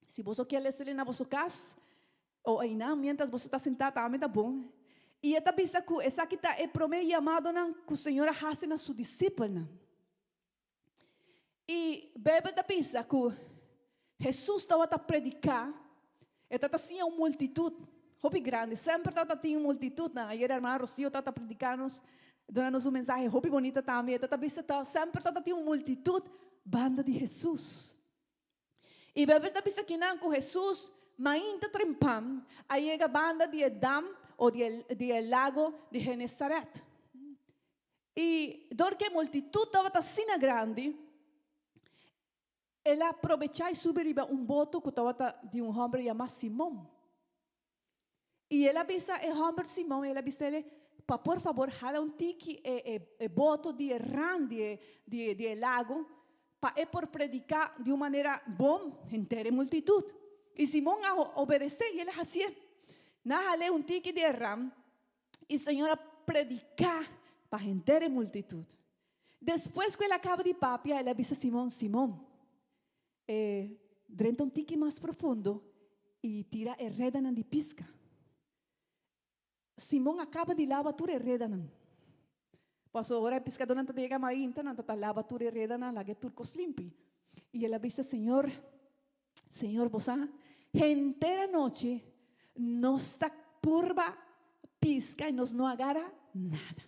Si boso kier lesa na boso kas, o einan mientras boso ta sentá tambe ta bon. I e ta bisa ku esaki ta e promé yamadonan ku Señor a hasi na su disipelnan. I Beibel ta bisa ku Hesus tabata prediká, e tabata siña un multitut hopi grandi. Semper tabata tin un multitutnan. Ayer hermana Rocío tabata prediká nos, duna nos un mensahe hopi bonita tambe. E tabata bisa ta semper tabata tin un multitut banda di Hesus. I Beibel ta bisa kinan ku Hesus mainta trempan a yega banda di e dam o di e di e lago di Genesaret. I dor ku e multitut tabata asina grandi, el a probechá i subi riba un boto ku tabata di un hòmber yamá Simon. I el a bisa e hòmber Simon, el a bisa el, pa por fabor hala un tiki e e e boto di e rand di e di di e lago, pa e por prediká di un manera bon henter e multitut. I Simon a obedesé i el a hasié. Nan a hal'é un tiki di e rand. I Señor a prediká pa henter e multitut. Despues ku el a kaba di papia, el a bisa Simon, Simon, e drenta un tiki mas profundo i tira e redanan di piska. Simon a kaba di laba tur e redanan. Pasobra ora e piskadónan ta yega mainta, nan ta ta laba tur e redanan, laga e tur kos limpi. I el a bisa, Señor, Señor, bo sa, henter anochi nos ta purba pisca y nos no a gara nada.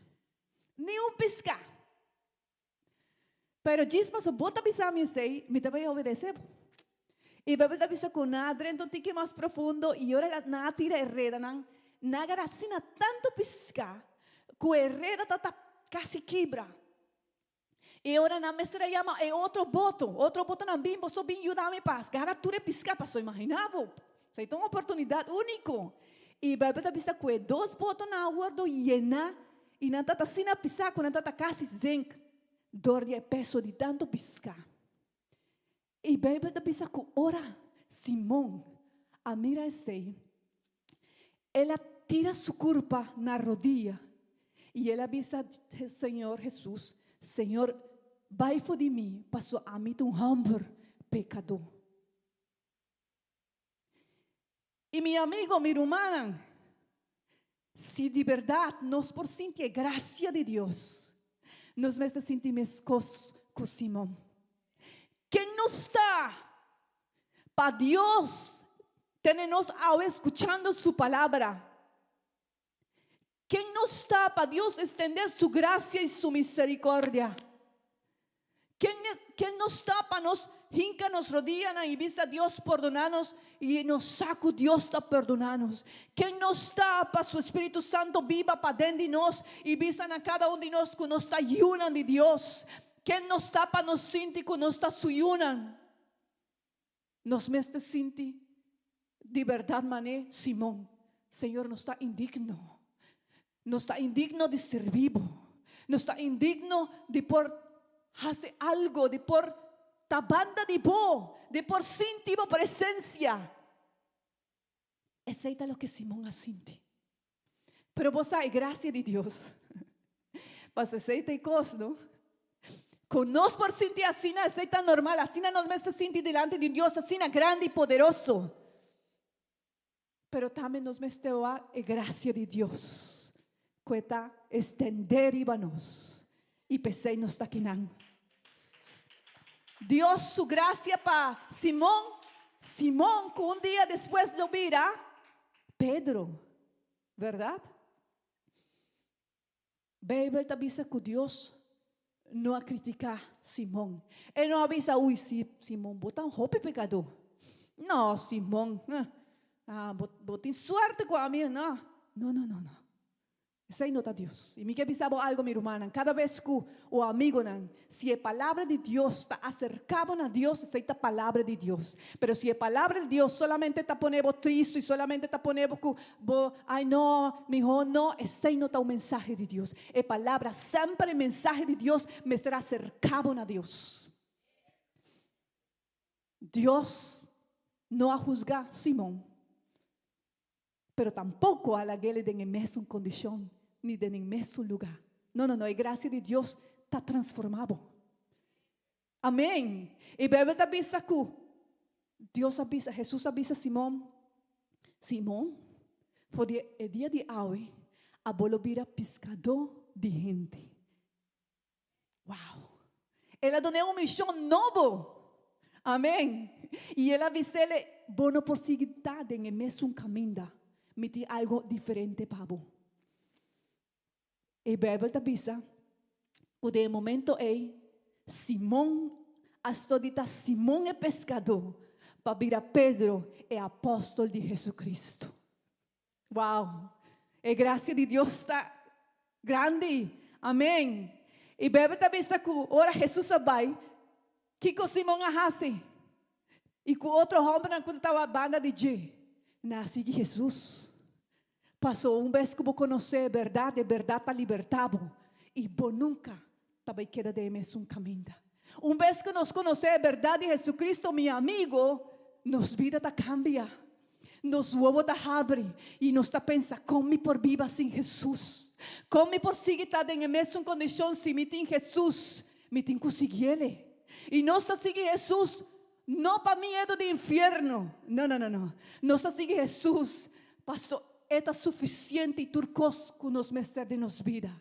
Ni un pisca. Pero djis paso bo ta bisa mi esey, mi ta bay obedece bo. Y Bijbel ta bisa cu nan a drenta un tiki mas profundo y ora nan a tira e redanan, nan a gara asina tanto pisca cu e reda ta ta casi kibra. E ora nan mester a yama e otro boto, otro botonan bin, boso bin yuda mi pa gara tur e piská, paso imaginá bo, esei ta un oportunidat úniko. I Beibel ta bisa ku e dos botonan a wòrdu yená i nan tabata asina pisá ku nan tabata kasi zink dor di e peso di tantu piská. I Beibel ta bisa ku ora Simon a mira esei, el a tira su kurpa na rodia i el a bisa Señor Hesus, Señor, bai for di mi, pasobra ami ta un hòmber pekadó. I mi amigo, mi rumannan, si di bèrdat nos por sinti e grasia di Dios, nos mester sinti meskos ku Simon. Ken nos ta pa Dios tene nos awe skuchando su palabra? Ken nos ta pa Dios extendé su gracia i su misericordia? Ken, ken nos ta pa nos hinca nos rodianan i bisa Dios pordona nos i nos sa cu Dios ta perdona nos? Ken nos ta pa su Spiritu Santo biba paden di nos i bisa na cada un di nos cu nos ta yunan di Dios? Ken nos ta pa nos sinti cu nos ta su yunan? Nos mester sinti di berdad mané Simon, Señor nos ta indigno. Nos ta indigno di sirbi bo. Nos ta indigno di por hasi algo, di por ta banda di bo, di por sinti bo presencia. Esei ta loke Simon a sinti. Pero bo sa e gracia di Dios. Paso esei ta e kos, no? Ku nos por sinti asina, esei ta normal. Asina nos mester sinti dilanti di un Dios asina grandi i poderoso. Pero tambe nos mester wak e gracia di Dios ku e ta estendé riba nos. I p'esei nos ta kinan. Dios su gracia pa Simon, Simon ku un dia despues lo bira. Pedro, bèrdat? Beibel ta bisa ku Dios no a kritiká Simon. E no a bisa, Ui, Simon, bo ta un hopi pekadó. No, Simon, bo tin suerte ku ami. No, no, no, no. Esei no ta Dios. I mi ke bisa bo algu, mi rumannan, kada bes ku o amigonan, si e palabra di Dios ta aserká bo na Dios, esei ta palabra di Dios. Pero si e palabra di Dios solamente ta pone bo tristu i solamente ta pone bo ku bo, ai no, mihó no, esei no ta un mensahe di Dios. E palabra semper, e mensahe di Dios mester aserká bo na Dios. Dios no a husgá Simon. Pero tampoko a lag'el den e mesun kondishon ni den e mesun lugá. No, no, no, e grasia di Dios ta transformá bo. Amén. E Beibel ta bisa ku Dios a bisa, Hesus a bisa Simon, Simon, for di e dia di awe abo lo bira piskadó di hende. Wow! El a dun'é un mishon nobo. Amén. I el a bis'é, Bo no por sigui ta den e mesun kaminda. Mi tin algu diferente pa bo. E Beibel ta bisa ku den e momento ei, Simon a stòp di ta Simon e peskadó pa bira Pedro e apòstol di Hesukristu. Wow! E gracia di Dios ta grandi. Amen. I Bijbel ta bisa ku ora Jesus a bai, kiko Simon a hasi? I ku otro hòmbernan ku tabata banda di dje, nan a sigui Jesus. Paso un bes ku bo konosé e bèrdat, e bèrdat ta libertá bo, i bo nunka ta bai keda den e mesun kaminda. Un bes ku nos konosé e bèrdat di Jesucristo, mi amigo, nos bida ta kambia. Nos wowo ta habri i nos ta pensa, Kon mi por biba sin Hesus? Kon mi por sigui ta den e mesun kondishon si mi tin Hesus? Mi tin ku siguiele. I nos ta sigui Hesus no pa miedu di infierno, no, no, no, no. Nos ta sigui Hesus paso e ta sufisiente i tur kos ku nos mester den nos bida.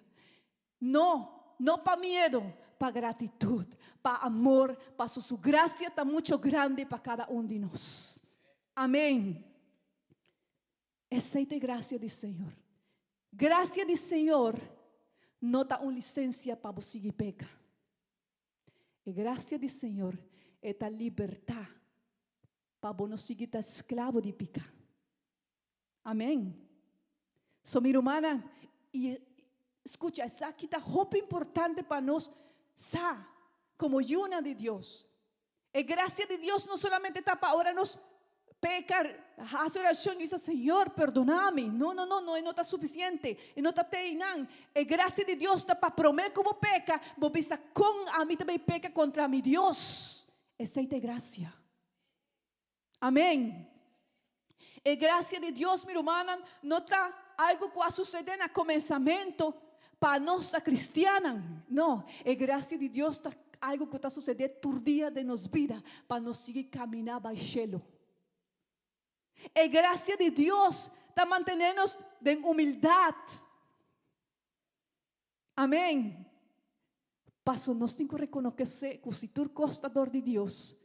No, no pa miedu, pa gratitut, pa amor, paso su gracia ta mucho grandi pa cada un di nos. Amen. Esey ta e gracia di Señor. Gracia di Señor no ta un licencia pa bo sigui peca. E gracia di Señor e ta liberta pa bo no sigui ta esclavo di pica. Amen. So mi rumannan, i skucha, esaki ta hopi importante pa nos sa komo yunan di Dios. E grasia di Dios no solamente ta pa ora nos peka, hasi orashon i bisa, Señor, perdona mi. No, no, no, no, e no ta sufisiente. E no ta te einan. E grasia di Dios ta pa promé ku bo peka, bo bisa, Kon ami ta bai peka kontra mi Dios? Esei ta e grasia. Amén. E gracia di Dios, mi rumannan, no ta algo cu a sucede na comenzamento pa nos ta cristiannan. No, e gracia di Dios ta algo cu ta sucede tur dia den nos bida pa nos sigui camina bay cielo. E gracia di Dios ta mantene nos den humildad. Amén. Paso nos tin cu reconocece cu si tur cos ta dor di Dios,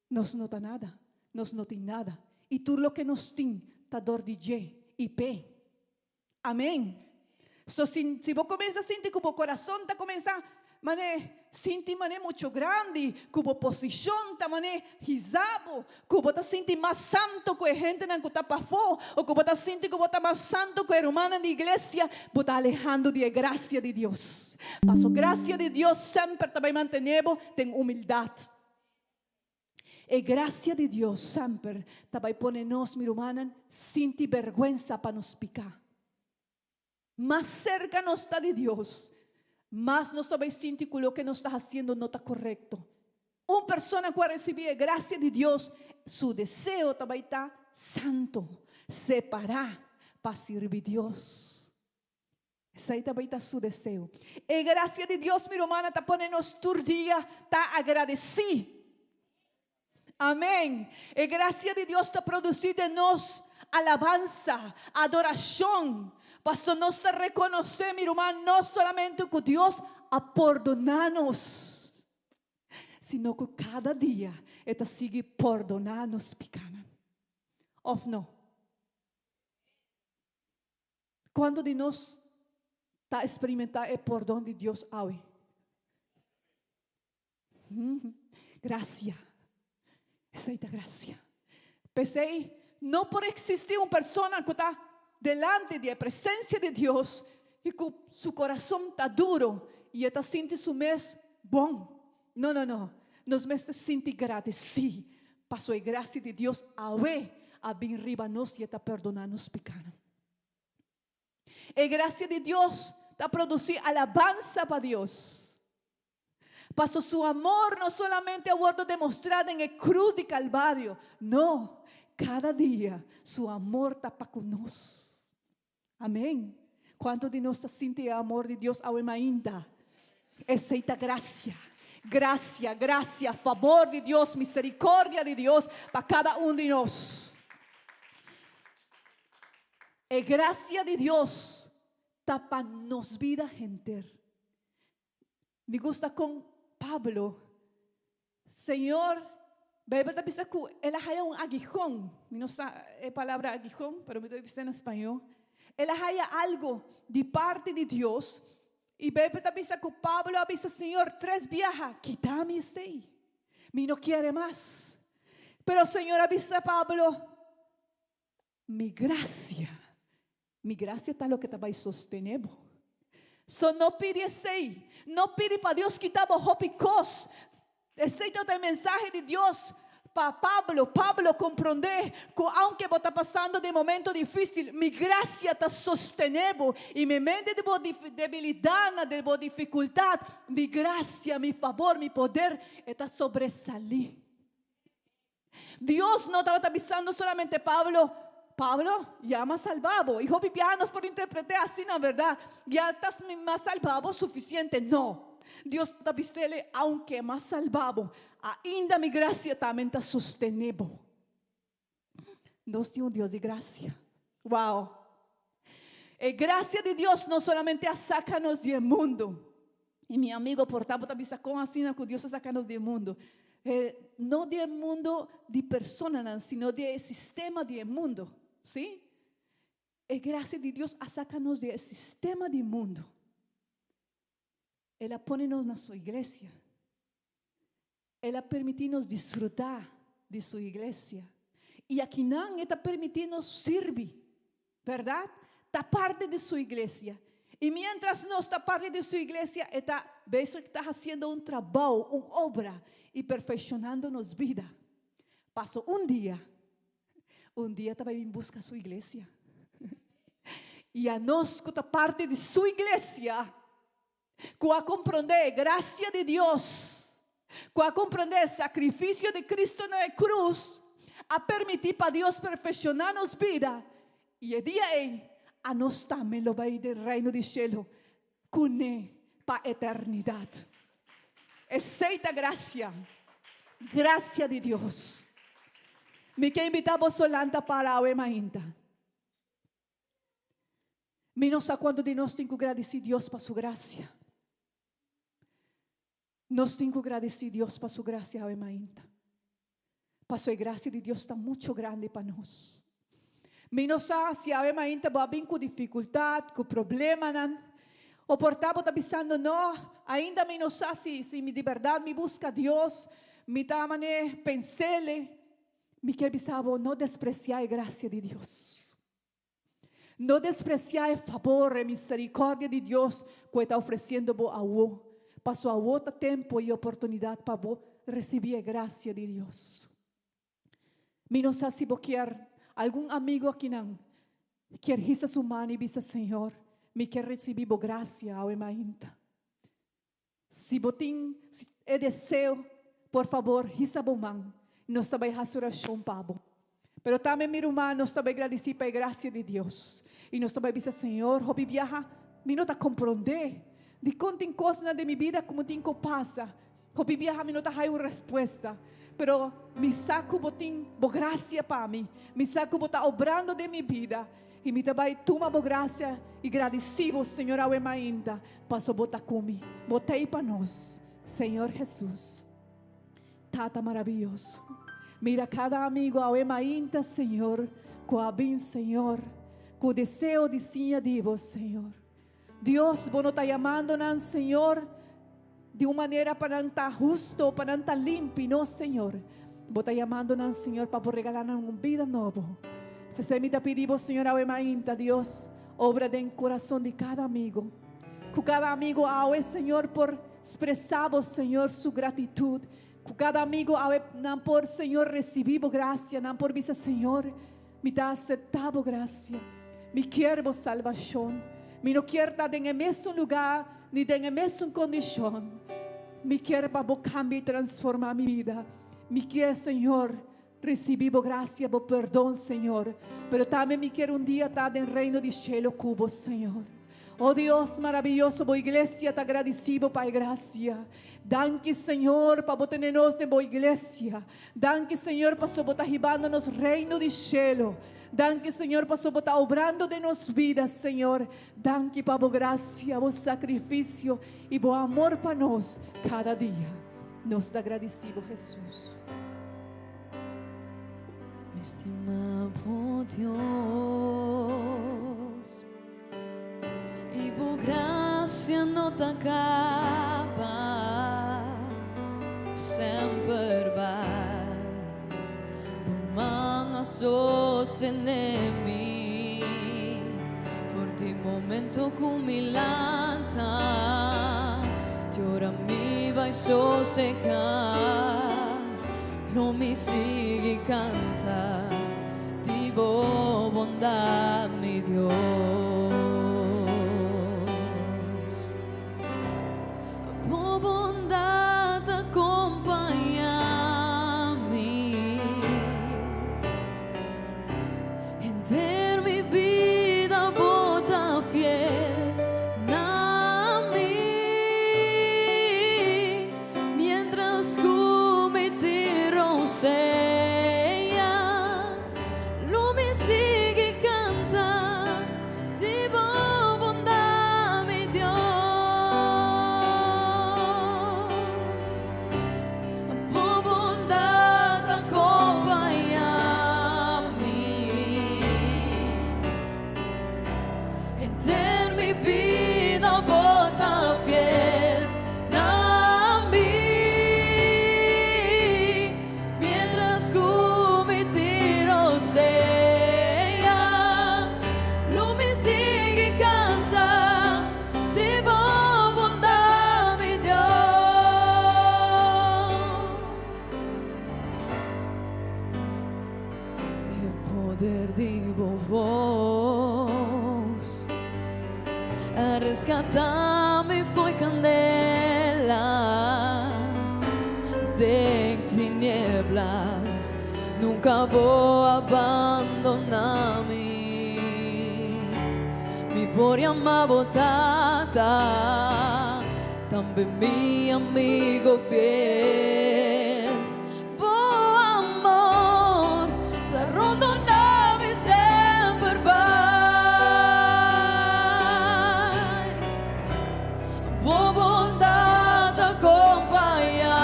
nos no ta nada, nos no tin nada. Y tur loke nos tin ta dor di dje y p'e. Amén. So si, si bo cuminsa sinti cu bo corazon ta cuminsa mane sinti mane mucho grandi, cu bo posicion ta mane Hisa bo ku bo ta sinti mas santu ku e hendenan ku ta pafó o ku bo ta sinti ku bo ta mas santu ku e rumannan di iglesia, bo ta alehando di e grasia di Dios. Paso grasia di Dios semper ta bai mantené bo den humildat. E grasia di Dios semper ta bai pone nos, mi rumannan, sinti bèrgwensa pa nos piká. Mas serka nos ta di Dios, mas nos ta bai sinti ku loke nos ta hasiendo no ta korekto. Un persona ku a risibí e grasia di Dios, su deseo ta bai ta santu, separá pa sirbi Dios. Esei ta bai ta su deseo. E grasia di Dios, mi rumannan, ta pone nos tur dia ta agradesí. Amén. E gracia di Dios ta produci den nos alabanza, adoracion. Paso nos ta reconoce, mi ruman, no solamente cu Dios a pordona nos, sino cu cada dia e ta sigui pordona nos picanan. Of no? Kuantu di nos ta eksperimentá e pordon di Dios awe? Grasia. Esei ta grasia. P'esei no por eksistí un persona ku ta delante di e presensia di Dios i ku su kurason ta duru i e ta sinti su mes bon. No, no, no. Nos mester sinti gradesí pasobra e grasia di Dios awe a bin riba nos i e ta perdoná nos pikánan. E grasia di Dios ta produsí alabansa pa Dios. Paso su amor no solamente a wòrdu demostrá den e krus di Kalvario, no, kada dia su amor ta pa ku nos. Amén. Kuantu di nos ta sinti e amor di Dios awe mainta? Esei ta grasia. Grasia, grasia, fabor di Dios, misericordia di Dios pa kada un di nos. E grasia di Dios ta pa nos bida henter. Mi gusta kon Pablo, Señor, Bijbel ta bisa ku el a haya un aguijón. Mi no sa e palabra aguijón, pero mi ta bisa na spañó. El a haya algo di parti di Dios i Bijbel ta bisa ku Pablo a bisa, Señor, tres biaha, kita mi esei. Mi no kier mas. Pero Señor a bisa Pablo, Mi gracia, mi gracia ta loke ta bai sostené bo. So no pidi esei, no pidi pa Dios kita bo hopi kos. Esei tabata e mensahe di Dios pa Pablo. Pablo komprondé ku aunke bo ta pasando den momento difísil, mi gracia ta sostené bo i memente di bo debilidatnan, di bo difikultat, mi gracia, mi fabor, mi poder e ta sobresalí. Dios no tabata bisando solamente Pablo, Pablo, ya m'a salba bo. I hopi biaha nos por interpreté asina, berdad? Ya tas m'a salba bo suficiente. No. Dios ta bis'el, aunke m'a salba bo, ainda mi gracia tamen ta sostene bo. Nos tin un Dios di gracia. Wow! E gracia di Dios no solamente a saca nos di e mundo. I mi amigo por ta bo ta bisa kon asina ku Dios a saka nos di e mundu. E, no di e mundu di personanan, sino di e sistema di e mundu. Sí? E grasia di Dios a saka nos di e sistema di mundu. El a pone nos na su iglesia. El a permití nos disfrutá di su iglesia. I akinan e ta permití nos sirbi, bèrdat? Ta parti di su iglesia. I miéntras nos ta parti di su iglesia, e ta bezig ta hasiendo un trabou, un obra i perfekshonando nos bida. Paso un dia, un dia ta bai bin buska su iglesia. I anos ku ta parti di su iglesia, ku a komprondé e grasia di Dios, ku a komprondé e sakrifisio di Kristu na e krus, a permití pa Dios perfekshoná nos bida, i e dia ei anos tambe lo bai den Reino di shelu kuné pa eternidat. Esei ta grasia, grasia di Dios. Mi ke invitá boso lanta para awe mainta. Mi no sa kuantu di nos tin ku gradisí Dios pa su grasia. Nos tin ku gradisí Dios pa su grasia awe mainta. Paso e grasia di Dios ta mucho grandi pa nos. Mi no sa si awe mainta bo a bin ku difikultat, ku problemanan, o por ta bo ta bisando, no, ainda mi no sa si si mi di bèrdat mi buska Dios, mi ta manera pens'el. Mi kier bisa bo, no despresiá e grasia di Dios. No despresiá e fabor, e miserikòrdia di Dios ku e ta ofresiendo bo awo. Paso awo ta tempu i oportunidat pa bo risibí e grasia di Dios. Mi no sa si bo kier algun amigu akinan kier hisa su man i bisa, Señor, mi kier risibí bo grasia awe mainta. Si bo tin e deseo, por fabor hisa bo man i nos ta bai hasi orashon pa bo. Pero tambe mi ruman, nos ta bai gradisí pa e grasia di Dios i nos ta bai bisa, Señor, hopi biaha mi no ta komprondé dikon tin kosnan den mi bida ku mi tin ku pasa. Hopi biaha mi no ta haya un respuesta, pero mi sa ku bo tin bo grasia pa mi. Mi sa ku bo ta obrando den mi bida. I mi ta bai tuma bo grasia i gradisí bo, Señor, awe mainta, paso bo ta ku mi. Bo ta ei pa nos, Señor Hesus. Tata maraviyoso, mira kada amigo awe mainta, Señor, ku a bin, Señor. Ku deseo di siña di Bo, Señor. Dios, Bo no ta yamando nan, Señor, di un manera pa nan ta husto, pa nan ta limpi, no, Señor. Bo ta yamando nan, Señor, pa Bo regala nan un bida nobo. P'esei mi ta pidi Bo, Señor, awe mainta, Dios, obra den kurason di kada amigo. Ku kada amigo awe, Señor, por spresá Bo, Señor, su gratitut. Ku kada amigo awe nan por, Señor, risibí Bo grasia, nan por bisa, Señor, Mi ta aseptá bo grasia. Mi kier bo salbashon. Mi no kier ta den e mesun lugá ni den e mesun kondishon. Mi kier pa bo kambia i transformá mi bida. Mi kier, Señor, risibí bo grasia, bo perdon, Señor. Pero tambe mi kier un dia ta den reino di shelu ku bo, Señor. Oh Dios maraviyoso, bo iglesia ta gradisí bo pa e grasia. Danki, Señor, pa bo tene nos den bo iglesia. Danki, Señor, paso bo ta hibando nos reino di shelu. Danki, Señor, paso bo ta obrando den nos bida, Señor. Danki pa bo grasia, bo sakrifisio i bo amor pa nos kada dia. Nos ta gradisí bo, Hesus. Mi stima bo Dios i bo grasia no ta kaba, semper bai bo man a sostené mi for di momento ku mi lanta te ora mi bai sosegá. Lo mi sigui canta di bo bondad, mi Dios. Bo bondad ta compaña mi henter mi bida, bo ta fiel na mi. Mientras ku mi tin rosea, lo mi sigui kanta di bo bondat, mi Dios. Bo bondat ta kompañá mi henter mi bida, bo ta fiel na mi. Mientras ku mi tin rosea, lo mi sigui kanta di bo bondat, mi Dios. E poder di bo voz a rescatá mi fo'i candela den tiniebla, nunca bo a bandoná mi. Mi por yama bo tata, tambe mi amigo fiel. Bo amor ta rondoná mi semper bai. Bo bondat ta kompañá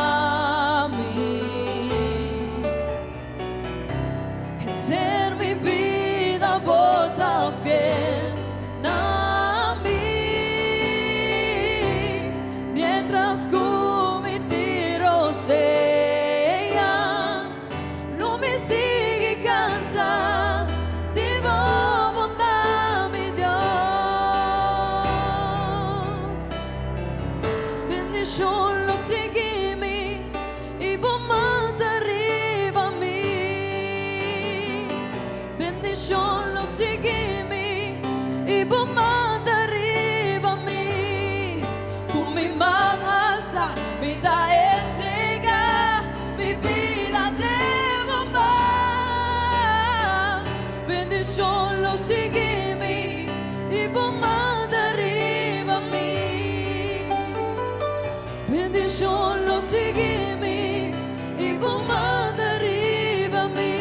mi henter mi bida, bo ta fiel na mi. Mientras ku mi tin rosea, lo mi sigui kanta di bo bondat, mi Dios. Bendishon lo sigui mi i bo man ta riba mi. Bendishon lo sigui mi i bo man ta riba mi. Ku mi man halsa mi ta entregá mi bida den bo man. Bendishon lo sigui mi i bo man ta riba mi. Bendishon lo sigui mi i bo man ta riba mi.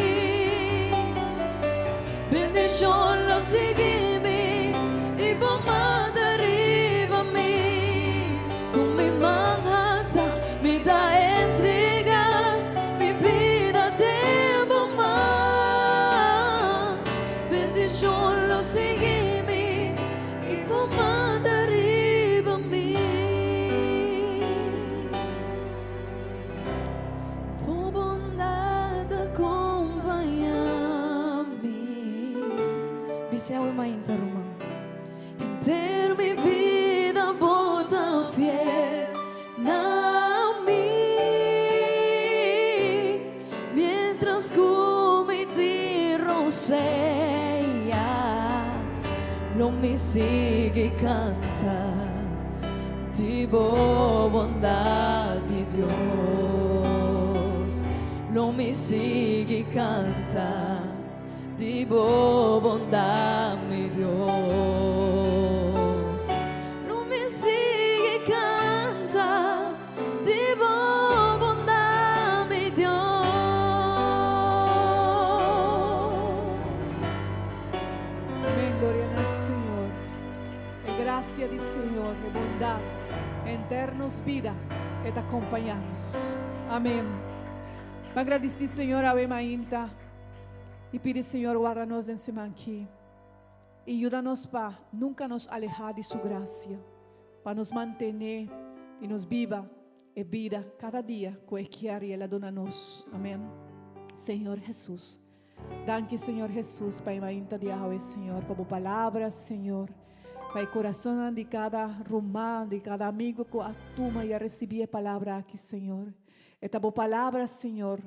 Bendishon lo sigui mi i bo man ta riba mi. Ku mi man halsa mi ta entregá mi bida den bo man. Bendishon lo sigui. Bis'é awe mainta ruman. Henter mi bida bo ta fiel na mi Mientras ku mi tin rosea Lo mi sigui kanta di bo bondad di Dios Lo mi sigui kanta Di bo bondad, mi Dios. Lo mi sigui canta di bo bondad, mi Dios. Amén, gloria na Señor. E gracia di Señor, e bondad, henter nos bida e ta acompaña nos. Amén. Pa gradici Señor awe mainta. I pidi Señor warda nos den siman ki i yuda nos pa nunka nos alehá di Su grasia, pa nos mantené i nos biba e bida kada dia ku E kier i El a duna nos. Amén. Señor Hesus. Danki Señor Hesus pa e mainta di awe Señor, pa Bo palabra Señor, pa e kurasonnan di kada ruman, di kada amigu ku a tuma i a risibí e palabra aki Señor. E ta Bo palabra Señor.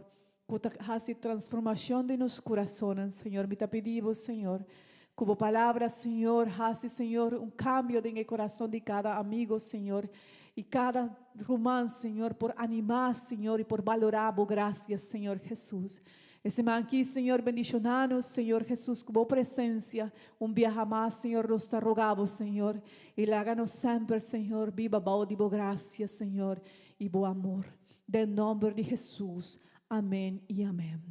Ku ta hasi transformashon den nos kurasonnan, Señor. Mi ta pidi Bo, Señor, ku Bo palabra, Señor, hasi, Señor, un kambio den e kurason di kada amigo, Señor, i kada ruman, Señor, por animá, Señor, i por balorá Bo grasia, Señor Hesus. E siman aki, Señor, bendishoná nos, Señor Hesus, ku Bo presensia. Un biaha mas, Señor, nos ta roga Bo, Señor, i laga nos semper, Señor, biba bou di Bo grasia, Señor, i Bo amor. Den nomber di Hesus, amen y amen.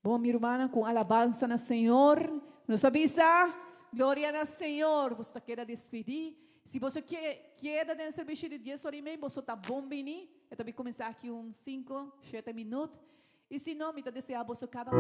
Bon mi rumannan cu un alabansa na Señor, nos a bisa, Gloria na Señor. Boso ta keda despedi. Si boso ke keda den servicio di dies ora y mei, boso ta bon bini. E ta bin cuminsa aki un cinco, shete minuut. Y si no, mi ta desea boso cada.